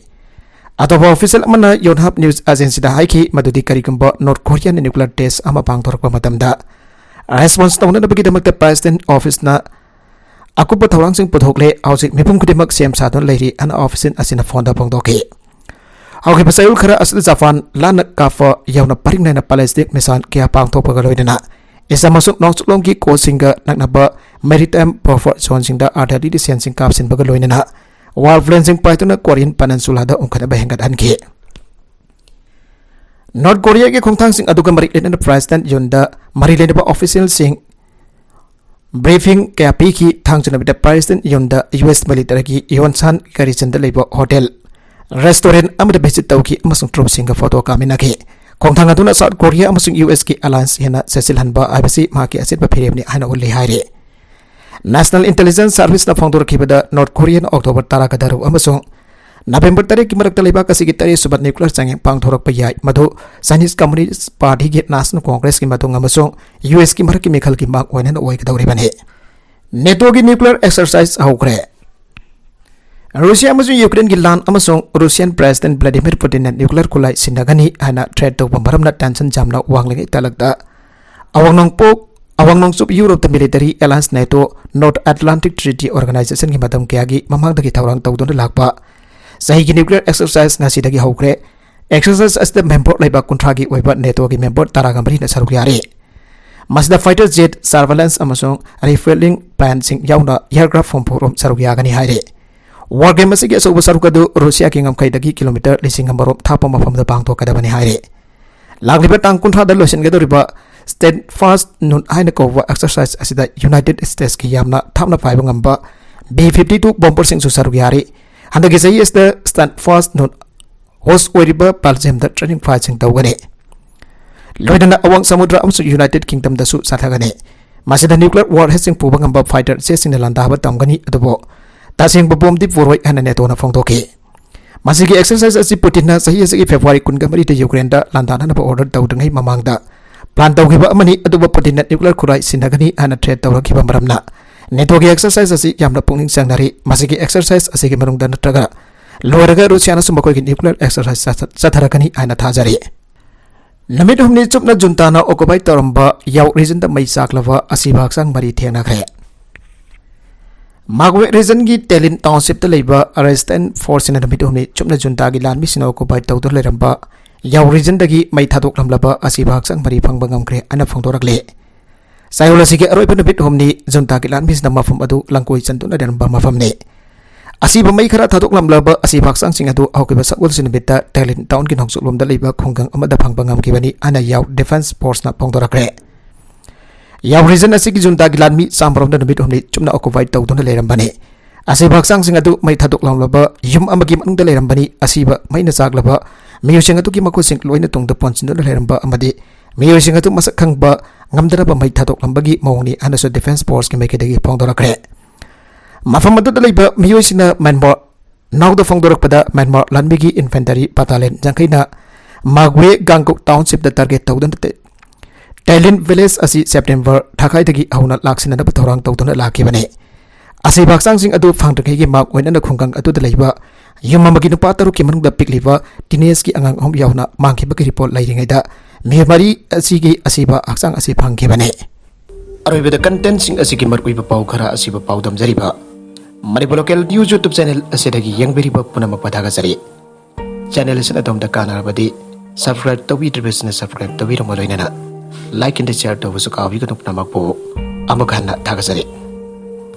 ꯑꯇꯣꯞꯄ ꯑꯣꯐꯤꯁꯤꯌꯦꯜ ꯑꯃꯅ ꯌꯣꯟꯍꯥꯞ ꯅ꯭ꯌꯨꯁ ꯑꯦꯖꯦꯟꯁꯤꯗ ꯍꯥꯏꯈꯤ ꯃꯗꯨꯗꯤ ꯀꯔꯤꯒꯨꯝꯕ ꯅꯣꯔꯠ ꯀꯣꯔꯤꯌꯥꯅ ꯅ꯭ꯌꯨꯀ꯭ꯂꯤꯌꯔ ꯇꯦꯁ ꯑꯃ ꯄꯥꯡꯊꯣꯔꯛꯄ ꯃꯇꯝꯗ ꯔꯦꯁꯄꯣꯟꯁ ꯇꯧꯅꯅꯕꯒꯤꯗꯃꯛꯇ ꯄ꯭ꯔꯦꯁꯤꯗꯦꯟꯠ ꯑꯣꯐꯤꯁꯅ ꯑꯀꯨꯞꯄ ꯊꯧꯔꯥꯡꯁꯤꯡ ꯄꯨꯊꯣꯛꯂꯦ꯫ ꯍꯧꯖꯤꯛ ꯃꯤꯄꯨꯝ ꯈꯨꯗꯤꯡꯃꯛ ꯁꯦꯝ ꯁꯥꯗꯨꯅ ꯂꯩꯔꯤ ꯍꯥꯏꯅ ꯑꯣꯐꯤꯁꯤꯌꯦꯜ ꯑꯁꯤꯅ ꯐꯣꯟꯗ ꯐꯣꯡꯗꯣꯛꯈꯤ꯫ ꯍꯧꯈꯤꯕ ꯆꯌꯣꯜ ꯈꯔ ꯑꯁꯤꯗ ꯖꯄꯥꯟ ꯂꯥꯟꯅ ꯀꯥꯞꯄ ꯌꯥꯎꯅ ꯄꯔꯤꯡ ꯅꯥꯏꯅ ꯕꯦꯂꯤꯁꯇꯤꯛ ꯃꯤꯁꯥꯏꯜ ꯀꯌꯥ ꯄꯥꯡꯊꯣꯛꯄꯒ ꯂꯣꯏꯅꯅ ꯏꯁ ꯑꯃꯁꯨꯡ ꯅꯣꯡꯆꯨꯞꯂꯣꯝꯒꯤ ꯀꯣꯁꯁꯤꯡꯒ ꯅꯛꯅꯕ ꯃꯦꯔꯤꯇꯥꯏꯝ ꯕꯐꯔ ꯖꯣꯟꯁꯤꯡꯗ ꯑꯥꯔꯇꯤꯂꯔꯤ ꯁꯦꯜꯁꯤꯡ ꯀꯥꯞꯁꯤꯟꯕꯒ ꯂꯣꯏꯅꯅ ꯋꯥꯔ ꯄ꯭ꯂꯦꯟꯁꯤꯡ ꯄꯥꯏꯗꯨꯅ ꯀꯣꯔꯤꯌꯟ ꯄꯦꯅꯤꯟꯁꯨꯂꯥꯗ ꯎꯪꯈꯠꯅꯕ ꯍꯦꯟꯒꯠꯍꯟꯈꯤ꯫ ꯅꯣꯔꯠ ꯀꯣꯔꯤꯌꯥꯒꯤ ꯈꯣꯡꯊꯥꯡꯁꯤꯡ ꯑꯗꯨꯒ ꯃꯔꯤ ꯂꯩꯅꯅ ꯄ꯭ꯔꯦꯁꯤꯗꯦꯟꯠ ꯌꯨꯟꯗ ꯃꯔꯤ ꯂꯩꯅꯕ ꯑꯣꯐꯤꯁꯤꯌꯦꯜꯁꯤꯡ ꯕ꯭ꯔꯤꯐꯤꯡ ꯀꯌꯥ ꯄꯤꯈꯤ꯫ ꯊꯥꯡꯖ ꯅꯨꯃꯤꯠꯇ ꯄ꯭ꯔꯦꯁꯤꯗꯦꯟꯠ ꯌꯨꯟꯗ ꯌꯨ ꯑꯦꯁ ꯃꯤꯂꯤꯇꯔꯤꯒꯤ ꯌꯣꯟꯁꯥꯟ ꯒꯥꯔꯤꯁꯟꯗ ꯂꯩꯕ ꯍꯣꯇꯦꯜ, ꯔꯦꯁꯇꯣꯔꯦꯟꯠ ꯑꯃꯗ ꯚꯤꯖꯤꯠ ꯇꯧꯈꯤ ꯑꯃꯁꯨꯡ ꯇ꯭ꯔꯨꯞꯁꯤꯡꯒ ꯐꯣꯇꯣ ꯀꯥꯃꯤꯟꯅꯈꯤ꯫ ꯈꯣꯡꯊꯥꯡ ꯑꯗꯨꯅ ꯁꯥꯎꯠ ꯀꯣꯔꯤꯌꯥ ꯑꯃꯁꯨꯡ ꯌꯨ ꯑꯦꯁꯀꯤ ꯑꯦꯂꯥꯌꯟꯁ ꯍꯦꯟꯅ ꯆꯦꯠꯁꯤꯜꯍꯟꯕ ꯍꯥꯏꯕꯁꯤ ꯃꯍꯥꯛꯀꯤ ꯑꯆꯦꯠꯄ ꯐꯤꯔꯦꯞꯅꯤ ꯍꯥꯏꯅ ꯎꯠꯂꯤ ꯍꯥꯏꯔꯤ꯫ ꯅꯦꯁꯅꯦꯜ ꯏꯟꯇꯦꯂꯤꯖꯦꯟꯁ ꯁꯥꯔꯚꯤꯁꯅ ꯐꯣꯡꯗꯣꯔꯛꯈꯤꯕꯗ ꯅꯣꯔꯠ ꯀꯣꯔꯤꯌꯥꯅ ꯑꯣꯛꯇꯣꯕꯔ ꯇꯔꯥꯒ ꯇꯔꯨꯛ ꯑꯃꯁꯨꯡ ꯅꯕꯦꯝꯕꯔ ꯇꯔꯦꯠꯀꯤ ꯃꯔꯛꯇ ꯂꯩꯕꯥꯛ ꯑꯁꯤꯒꯤ ꯇꯔꯦꯠꯁꯨꯕ ꯅ꯭ꯌꯨꯀ꯭ꯂꯤꯌꯔ ꯆꯥꯡꯌꯦꯡ ꯄꯥꯡꯊꯣꯔꯛꯄ ꯌꯥꯏ, ꯃꯗꯨ ꯆꯥꯏꯅꯤꯁ ꯀꯝꯃꯨꯅꯤꯁ꯭ꯠ ꯄꯥꯔꯇꯤꯒꯤ ꯅꯦꯁꯅꯦꯜ ꯀꯣꯡꯒ꯭ꯔꯦꯁꯀꯤ ꯃꯇꯨꯡ ꯑꯃꯁꯨꯡ ꯌꯨ ꯑꯦꯁꯀꯤ ꯃꯔꯛꯀꯤ ꯃꯤꯈꯜꯒꯤ ꯃꯥꯡ ꯑꯣꯏꯅꯅ ꯑꯣꯏꯒꯗꯧꯔꯤꯕꯅꯤ꯫ ꯅꯦꯇꯣꯒꯤ ꯅ꯭ꯌꯨꯀ꯭ꯂꯤꯌꯔ ꯑꯦꯛꯁꯔꯁꯥꯏꯖ ꯍꯧꯈ꯭ꯔꯦ꯫ ꯔꯨꯁꯤꯌꯥ ꯑꯃꯁꯨꯡ ꯌꯨꯀ꯭ꯔꯦꯟꯒꯤ ꯂꯥꯟ ꯑꯃꯁꯨꯡ ꯔꯨꯁꯤꯌꯥꯟ ꯄ꯭ꯔꯦꯁꯤꯗꯦꯟꯠ ꯚ꯭ꯂꯥꯗꯤꯃꯤꯔ ꯄꯨꯇꯤꯟꯅ ꯅ꯭ꯌꯨꯀ꯭ꯂꯤꯌꯔ ꯈꯨꯠꯂꯥꯏ ꯁꯤꯟꯅꯒꯅꯤ ꯍꯥꯏꯅ ꯊ꯭ꯔꯦꯠ ꯇꯧꯕ ꯃꯔꯝꯅ ꯇꯦꯟꯁꯟ ꯌꯥꯝꯅ ꯋꯥꯡꯂꯤꯉꯩ ꯇꯥꯂꯛꯇ ꯑꯋꯥꯡ ꯅꯣꯡꯄꯣꯛ ꯑꯋꯥꯡ ꯅꯣꯡꯆꯨꯞ ꯌꯨꯔꯣꯞꯇ ꯃꯤꯂꯤꯇꯔꯤ ꯑꯦꯂꯥꯌꯟꯁ ꯅꯦꯇꯣ, ꯅꯣꯔꯠ ꯑꯦꯠꯂꯥꯟꯇꯤꯛ ꯇ꯭ꯔꯤꯇꯤ ꯑꯣꯔꯒꯅꯥꯏꯖꯦꯁꯟꯒꯤ ꯃꯇꯝ ꯀꯌꯥꯒꯤ ꯃꯃꯥꯡꯗꯒꯤ ꯊꯧꯔꯥꯡ ꯇꯧꯗꯨꯅ ꯂꯥꯛꯄ ꯆꯍꯤꯒꯤ ꯅ꯭ꯌꯨꯀ꯭ꯂꯤꯌꯔ ꯑꯦꯛꯁꯔꯁꯥꯏꯖ ꯉꯁꯤꯗꯒꯤ ꯍꯧꯈ꯭ꯔꯦ꯫ ꯑꯦꯛꯁꯔꯁꯥꯏꯖ ꯑꯁꯤꯗ ꯃꯦꯝꯕꯔ ꯂꯩꯕꯥꯛ ꯀꯨꯟꯊ꯭ꯔꯥꯒꯤ ꯑꯣꯏꯕ ꯅꯦꯇꯣꯒꯤ ꯃꯦꯝꯕꯔ ꯇꯔꯥꯒ ꯃꯔꯤꯅ ꯁꯔꯨꯛ ꯌꯥꯔꯤ꯫ ꯃꯁꯤꯗ ꯐꯥꯏꯇꯔ ꯖꯦꯠ, ꯁꯔꯚꯦꯂꯦꯟꯁ ꯑꯃꯁꯨꯡ ꯔꯤꯐ꯭ꯌꯨꯑꯦꯂꯤꯡ ꯄ꯭ꯂꯥꯟꯠꯁꯤꯡ ꯌꯥꯎꯅ ꯑꯦꯌꯔꯀ꯭ꯔꯥꯐ ꯍꯨꯝꯐꯨ ꯔꯣꯝ ꯁꯔꯨꯛ ꯌꯥꯒꯅꯤ ꯍꯥꯏꯔꯤ꯫ ꯋꯥꯔ ꯒꯦꯝ ꯑꯁꯤꯒꯤ ꯑꯆꯧꯕ ꯁꯔꯨꯛ ꯑꯗꯨ ꯔꯨꯁꯤꯌꯥꯒꯤ ꯉꯝꯈꯩꯗꯒꯤ ꯀꯤꯂꯣꯃꯤꯇꯔ ꯂꯤꯁꯤꯡ ꯑꯃ ꯔꯣꯝ ꯊꯥꯞꯄ ꯃꯐꯝꯗ ꯄꯥꯡꯊꯣꯛꯀꯗꯕꯅꯤ ꯍꯥꯏꯔꯤ꯫ ꯂꯥꯛꯂꯤꯕ ꯇꯥꯡ ꯀꯨꯟꯊ꯭ꯔꯥꯗ ꯂꯣꯏꯁꯤꯟꯒꯗꯧꯔꯤꯕ ꯁ꯭ꯇꯦꯗꯐꯥꯁ꯭ꯠ ꯅꯨꯟ ꯍꯥꯏꯅ ꯀꯧꯕ ꯑꯦꯛꯁꯔꯁꯥꯏꯖ ꯑꯁꯤꯗ ꯌꯨꯅꯥꯏꯇꯦꯗ ꯁ꯭ꯇꯦꯠꯁꯀꯤ ꯌꯥꯝꯅ ꯊꯥꯞꯅ ꯄꯥꯏꯕ ꯉꯝꯕ ꯕꯤ ꯐꯤꯐꯇꯤ ꯇꯨ ꯕꯣꯝꯕꯔꯁꯤꯡꯁꯨ ꯁꯔꯨꯛ ꯌꯥꯔꯤ꯫ ꯍꯟꯗꯛꯀꯤ ꯆꯍꯤ ꯑꯁꯤꯗ ꯁ꯭ꯇꯦꯗꯐꯥꯁ꯭ꯠ ꯅꯨꯟ ꯍꯣꯁ ꯑꯣꯏꯔꯤꯕ ꯕꯦꯜꯖꯤꯌꯝꯗ ꯇ꯭ꯔꯦꯅꯤꯡ ꯐ꯭ꯂꯥꯏꯠꯁꯤꯡ ꯇꯧꯒꯅꯤ꯫ ꯂꯣꯏꯅꯅ ꯑꯋꯥꯡ ꯁꯃꯨꯗ꯭ꯔ ꯑꯃꯁꯨꯡ ꯌꯨꯅꯥꯏꯇꯦꯗ ꯀꯤꯡꯗꯝꯗꯁꯨ ꯆꯠꯊꯒꯅꯤ꯫ ꯃꯁꯤꯗ ꯅ꯭ꯌꯨꯀ꯭ꯂꯤꯌꯔ ꯋꯥꯔꯍꯦꯗꯁꯤꯡ ꯄꯨꯕ ꯉꯝꯕ ꯐꯥꯏꯇꯔ ꯖꯦꯠꯁꯤꯡꯅ ꯂꯥꯟꯗꯥꯕ ꯇꯝꯒꯅꯤ, ꯑꯗꯨꯕꯨ ꯇꯁꯦꯡꯕ ꯕꯣꯝꯗꯤ ꯄꯨꯔꯣꯏ ꯍꯥꯏꯅ ꯅꯦꯇꯣꯅ ꯐꯣꯡꯗꯣꯛꯈꯤ꯫ ꯃꯁꯤꯒꯤ ꯑꯦꯛꯁꯔꯁꯥꯏꯖ ꯑꯁꯤ ꯄꯨꯇꯤꯟꯅ ꯆꯍꯤ ꯑꯁꯤꯒꯤ ꯐꯦꯕ꯭ꯔꯨꯋꯥꯔꯤ ꯀꯨꯟꯒ ꯃꯔꯤꯗ ꯌꯨꯀ꯭ꯔꯦꯟꯗ ꯂꯥꯟꯗꯥꯅꯅꯕ ꯑꯣꯔꯗꯔ ꯇꯧꯗ꯭ꯔꯤꯉꯩ ꯃꯃꯥꯡꯗ ꯄ꯭ꯂꯥꯟ ꯇꯧꯈꯤꯕ ꯑꯃꯅꯤ, ꯑꯗꯨꯕꯨ ꯄꯨꯇꯤꯟꯅ ꯅ꯭ꯌꯨꯀ꯭ꯂꯤꯌꯔ ꯈꯨꯠꯂꯥꯏ ꯁꯤꯖꯤꯟꯅꯒꯅꯤ ꯍꯥꯏꯅ ꯊ꯭ꯔꯦꯠ ꯇꯧꯔꯛꯈꯤꯕ ꯃꯔꯝꯅ ꯅꯦꯇꯣꯒꯤ ꯑꯦꯛꯁꯔꯁꯥꯏꯖ ꯑꯁꯤ ꯌꯥꯝꯅ ꯄꯨꯛꯅꯤꯡ ꯆꯪꯅꯔꯤ꯫ ꯃꯁꯤꯒꯤ ꯑꯦꯛꯁꯔꯁꯥꯏꯖ ꯑꯁꯤꯒꯤ ꯃꯅꯨꯡꯗ ꯅꯠꯇ꯭ꯔꯒ ꯂꯣꯏꯔꯒ ꯔꯨꯁꯤꯌꯥꯅꯁꯨ ꯃꯈꯣꯏꯒꯤ ꯅ꯭ꯌꯨꯀ꯭ꯂꯤꯌꯔ ꯑꯦꯛꯁꯔꯁꯥꯏꯖ ꯆꯠꯊ-, ꯆꯠꯊꯔꯛꯀꯅꯤ ꯍꯥꯏꯅ ꯊꯥꯖꯔꯤ꯫ ꯅꯨꯃꯤꯠ ꯍꯨꯝꯅꯤ ꯆꯨꯞꯅ ꯖꯨꯟꯇꯥꯅ ꯑꯣꯀꯨꯄꯥꯏ ꯇꯧꯔꯝꯕ ꯌꯥꯎ ꯔꯤꯖꯟꯗ ꯃꯩ ꯆꯥꯛꯂꯕ ꯑꯁꯤꯕ ꯍꯛꯆꯥꯡ ꯃꯔꯤ ꯊꯦꯡꯅꯈ꯭ꯔꯦ꯫ ꯃꯥꯒꯋꯦ ꯔꯤꯖꯟꯒꯤ ꯇꯦꯂꯤꯟ ꯇꯥꯎꯟꯁꯤꯞꯇ ꯂꯩꯕ ꯔꯦꯁꯤꯁꯇꯦꯟ ꯐꯣꯔꯁꯁꯤꯡꯅ ꯅꯨꯃꯤꯠ ꯍꯨꯝꯅꯤ ꯆꯨꯞꯅ ꯖꯨꯟꯇꯥꯒꯤ ꯂꯥꯟꯃꯤꯁꯤꯡꯅ ꯑꯣꯀꯨꯄꯥꯏ ꯇꯧꯗꯨꯅ ꯂꯩꯔꯝꯕ ꯌꯥꯎ ꯔꯤꯖꯟꯗꯒꯤ ꯃꯩ ꯊꯥꯗꯣꯛꯂꯝꯂꯕ ꯑꯁꯤꯕ ꯍꯛꯆꯥꯡ ꯃꯔꯤ ꯐꯪꯕ ꯉꯝꯈ꯭ꯔꯦ ꯍꯥꯏꯅ ꯐꯣꯡꯗꯣꯔꯛꯂꯤ꯫ ꯆꯌꯣꯜ ꯑꯁꯤꯒꯤ ꯑꯔꯣꯏꯕ ꯅꯨꯃꯤꯠ ꯍꯨꯝꯅꯤ ꯖꯨꯟꯇꯥꯒꯤ ꯂꯥꯟꯃꯤꯁꯤꯡꯅ ꯃꯐꯝ ꯑꯗꯨ ꯂꯪꯀꯣꯏ ꯆꯟꯗꯨꯅ ꯂꯩꯔꯝꯕ ꯃꯐꯝꯅꯤ꯫ ꯑꯁꯤꯕ ꯃꯩ ꯈꯔ ꯊꯥꯗꯣꯛꯂꯝꯂꯕ ꯑꯁꯤꯕ ꯍꯛꯆꯥꯡꯁꯤꯡ ꯑꯗꯨ ꯍꯧꯈꯤꯕ ꯁꯒꯣꯜꯁꯦꯟ ꯅꯨꯃꯤꯠꯇ ꯇꯦꯂꯤꯟ ꯇꯥꯎꯟꯒꯤ ꯅꯣꯡꯆꯨꯞꯂꯣꯝꯗ ꯂꯩꯕ ꯈꯨꯡꯒꯪ ꯑꯃꯗ ꯐꯪꯕ ꯉꯝꯈꯤꯕꯅꯤ ꯍꯥꯏꯅ ꯌꯥꯎ ꯗꯤꯐꯦꯟꯁ ꯐꯣꯔꯁꯅ ꯐꯣꯡꯗꯣꯔꯛꯈ꯭ꯔꯦ꯫ ꯌꯥꯎ ꯔꯤꯖꯟ ꯑꯁꯤꯒꯤ ꯖꯨꯟꯇꯥꯒꯤ ꯂꯥꯟꯃꯤ ꯆꯥꯝꯃꯔꯣꯝꯗ ꯅꯨꯃꯤꯠ ꯍꯨꯝꯅꯤ ꯆꯨꯞꯅ ꯑꯣꯀꯨꯄꯥꯏ ꯇꯧꯗꯨꯅ ꯂꯩꯔꯝꯕꯅꯤ꯫ ꯑꯁꯤꯕ ꯍꯛꯆꯥꯡꯁꯤꯡ ꯑꯗꯨ ꯃꯩ ꯊꯥꯗꯣꯛꯂꯝꯂꯕ ꯌꯨꯝ ꯑꯃꯒꯤ ꯃꯅꯨꯡꯗ ꯂꯩꯔꯝꯕꯅꯤ꯫ ꯑꯁꯤꯕ ꯃꯩꯅ ꯆꯥꯛꯂꯕ ꯃꯤꯑꯣꯏꯁꯤꯡ ꯑꯗꯨꯒꯤ ꯃꯈꯨꯠꯁꯤꯡ ꯂꯣꯏꯅ ꯇꯨꯡꯗ ꯄꯣꯟꯁꯤꯟꯗꯨꯅ ꯂꯩꯔꯝꯕ ꯑꯃꯗꯤ ꯃꯤꯑꯣꯏꯁꯤꯡ ꯑꯗꯨ ꯃꯁꯛ ꯈꯪꯕ ꯉꯝꯗꯅꯕ ꯃꯩ ꯊꯥꯗꯣꯛꯂꯝꯕꯒꯤ ꯃꯑꯣꯡꯅꯤ ꯍꯥꯏꯅꯁꯨ ꯗꯤꯐꯦꯟꯁ ꯐꯣꯔꯁꯀꯤ ꯃꯥꯏꯀꯩꯗꯒꯤ ꯐꯣꯡꯗꯣꯔꯛꯈ꯭ꯔꯦ꯫ ꯃꯐꯝ ꯑꯗꯨꯗ ꯂꯩꯕ ꯃꯤꯑꯣꯏꯁꯤꯡꯅ ꯃ꯭ꯌꯥꯟꯃꯥꯔ ꯅꯥꯎꯗ ꯐꯣꯡꯗꯣꯔꯛꯄꯗ, ꯃ꯭ꯌꯥꯟꯃꯥꯔ ꯂꯥꯟꯃꯤꯒꯤ ꯏꯟꯐꯦꯟꯇꯔꯤ ꯕꯇꯥꯂꯤꯌꯟ ꯌꯥꯡꯈꯩꯅ ꯃꯥꯒꯋꯦ ꯒꯥꯡꯀꯣꯛ ꯇꯥꯎꯟꯁꯤꯞꯇ ꯇꯥꯔꯒꯦꯠ ꯇꯧꯗꯨꯅ ꯇꯦ-, ꯇꯦꯂꯤꯟ ꯚꯤꯂꯦꯖ ꯑꯁꯤ ꯁꯦꯞꯇꯦꯝꯕꯔ ꯊꯥꯈꯥꯏꯗꯒꯤ ꯍꯧꯅ ꯂꯥꯛꯁꯤꯟꯅꯅꯕ ꯊꯧꯔꯥꯡ ꯇꯧꯗꯨꯅ ꯂꯥꯛꯈꯤꯕꯅꯤ꯫ ꯑꯁꯤꯕ ꯍꯛꯆꯥꯡꯁꯤꯡ ꯑꯗꯨ ꯐꯪꯗ꯭ꯔꯤꯉꯩꯒꯤ ꯃꯥꯛ ꯑꯣꯏꯅꯅ ꯈꯨꯡꯒꯪ ꯑꯗꯨꯗ ꯂꯩꯕ ꯌꯨꯝ ꯑꯃꯒꯤ ꯅꯨꯄꯥ ꯇꯔꯨꯛꯀꯤ ꯃꯅꯨꯡꯗ ꯄꯤꯛꯂꯤꯕ ꯇꯤꯅꯦꯖꯀꯤ ꯑꯉꯥꯡ ꯑꯍꯨꯝ ꯌꯥꯎꯅ ꯃꯥꯡꯈꯤꯕꯒꯤ ꯔꯤꯄꯣꯔꯠ ꯂꯩꯔꯤꯉꯩꯗ, ꯃꯤꯑꯣꯏ ꯃꯔꯤ ꯑꯁꯤꯒꯤ ꯑꯁꯤꯕ ꯍꯛꯆꯥꯡ ꯑꯁꯤ ꯐꯪꯈꯤꯕꯅꯤ꯫ ꯑꯔꯣꯏꯕꯗ ꯀꯟꯇꯦꯟꯁꯤꯡ ꯑꯁꯤꯒꯤ ꯃꯔꯨꯑꯣꯏꯕ ꯄꯥꯎ ꯈꯔ ꯑꯁꯤꯕꯨ ꯄꯥꯎꯗꯝꯖꯔꯤꯕ Manipur local news YouTube channel ꯑꯁꯤꯗꯒꯤ ꯌꯦꯡꯕꯤꯔꯤꯕ ꯄꯨꯝꯅꯃꯛꯄꯨ ꯊꯥꯒꯠꯆꯔꯤ꯫ ꯆꯦꯅꯦꯜ ꯑꯁꯤꯅ ꯑꯗꯣꯝꯗ ꯀꯥꯟꯅꯔꯕꯗꯤ ꯁꯕꯁꯀ꯭ꯔꯥꯏꯕ ꯇꯧꯕꯤꯗ꯭ꯔꯤꯕꯁꯤꯡꯅ ꯁꯕꯁꯀ꯭ꯔꯥꯏꯕ ꯇꯧꯕꯤꯔꯝꯕ ꯂꯣꯏꯅꯅ ꯂꯥꯏꯛ ꯑꯦꯟ ꯁꯤꯌꯔ ꯇꯧꯕꯁꯨ ꯀꯥꯎꯕꯤꯒꯅꯨ꯫ ꯄꯨꯝꯅꯃꯛꯄꯨ ꯑꯃꯨꯛ ꯍꯟꯅ ꯊꯥꯒꯠꯆꯔꯤ꯫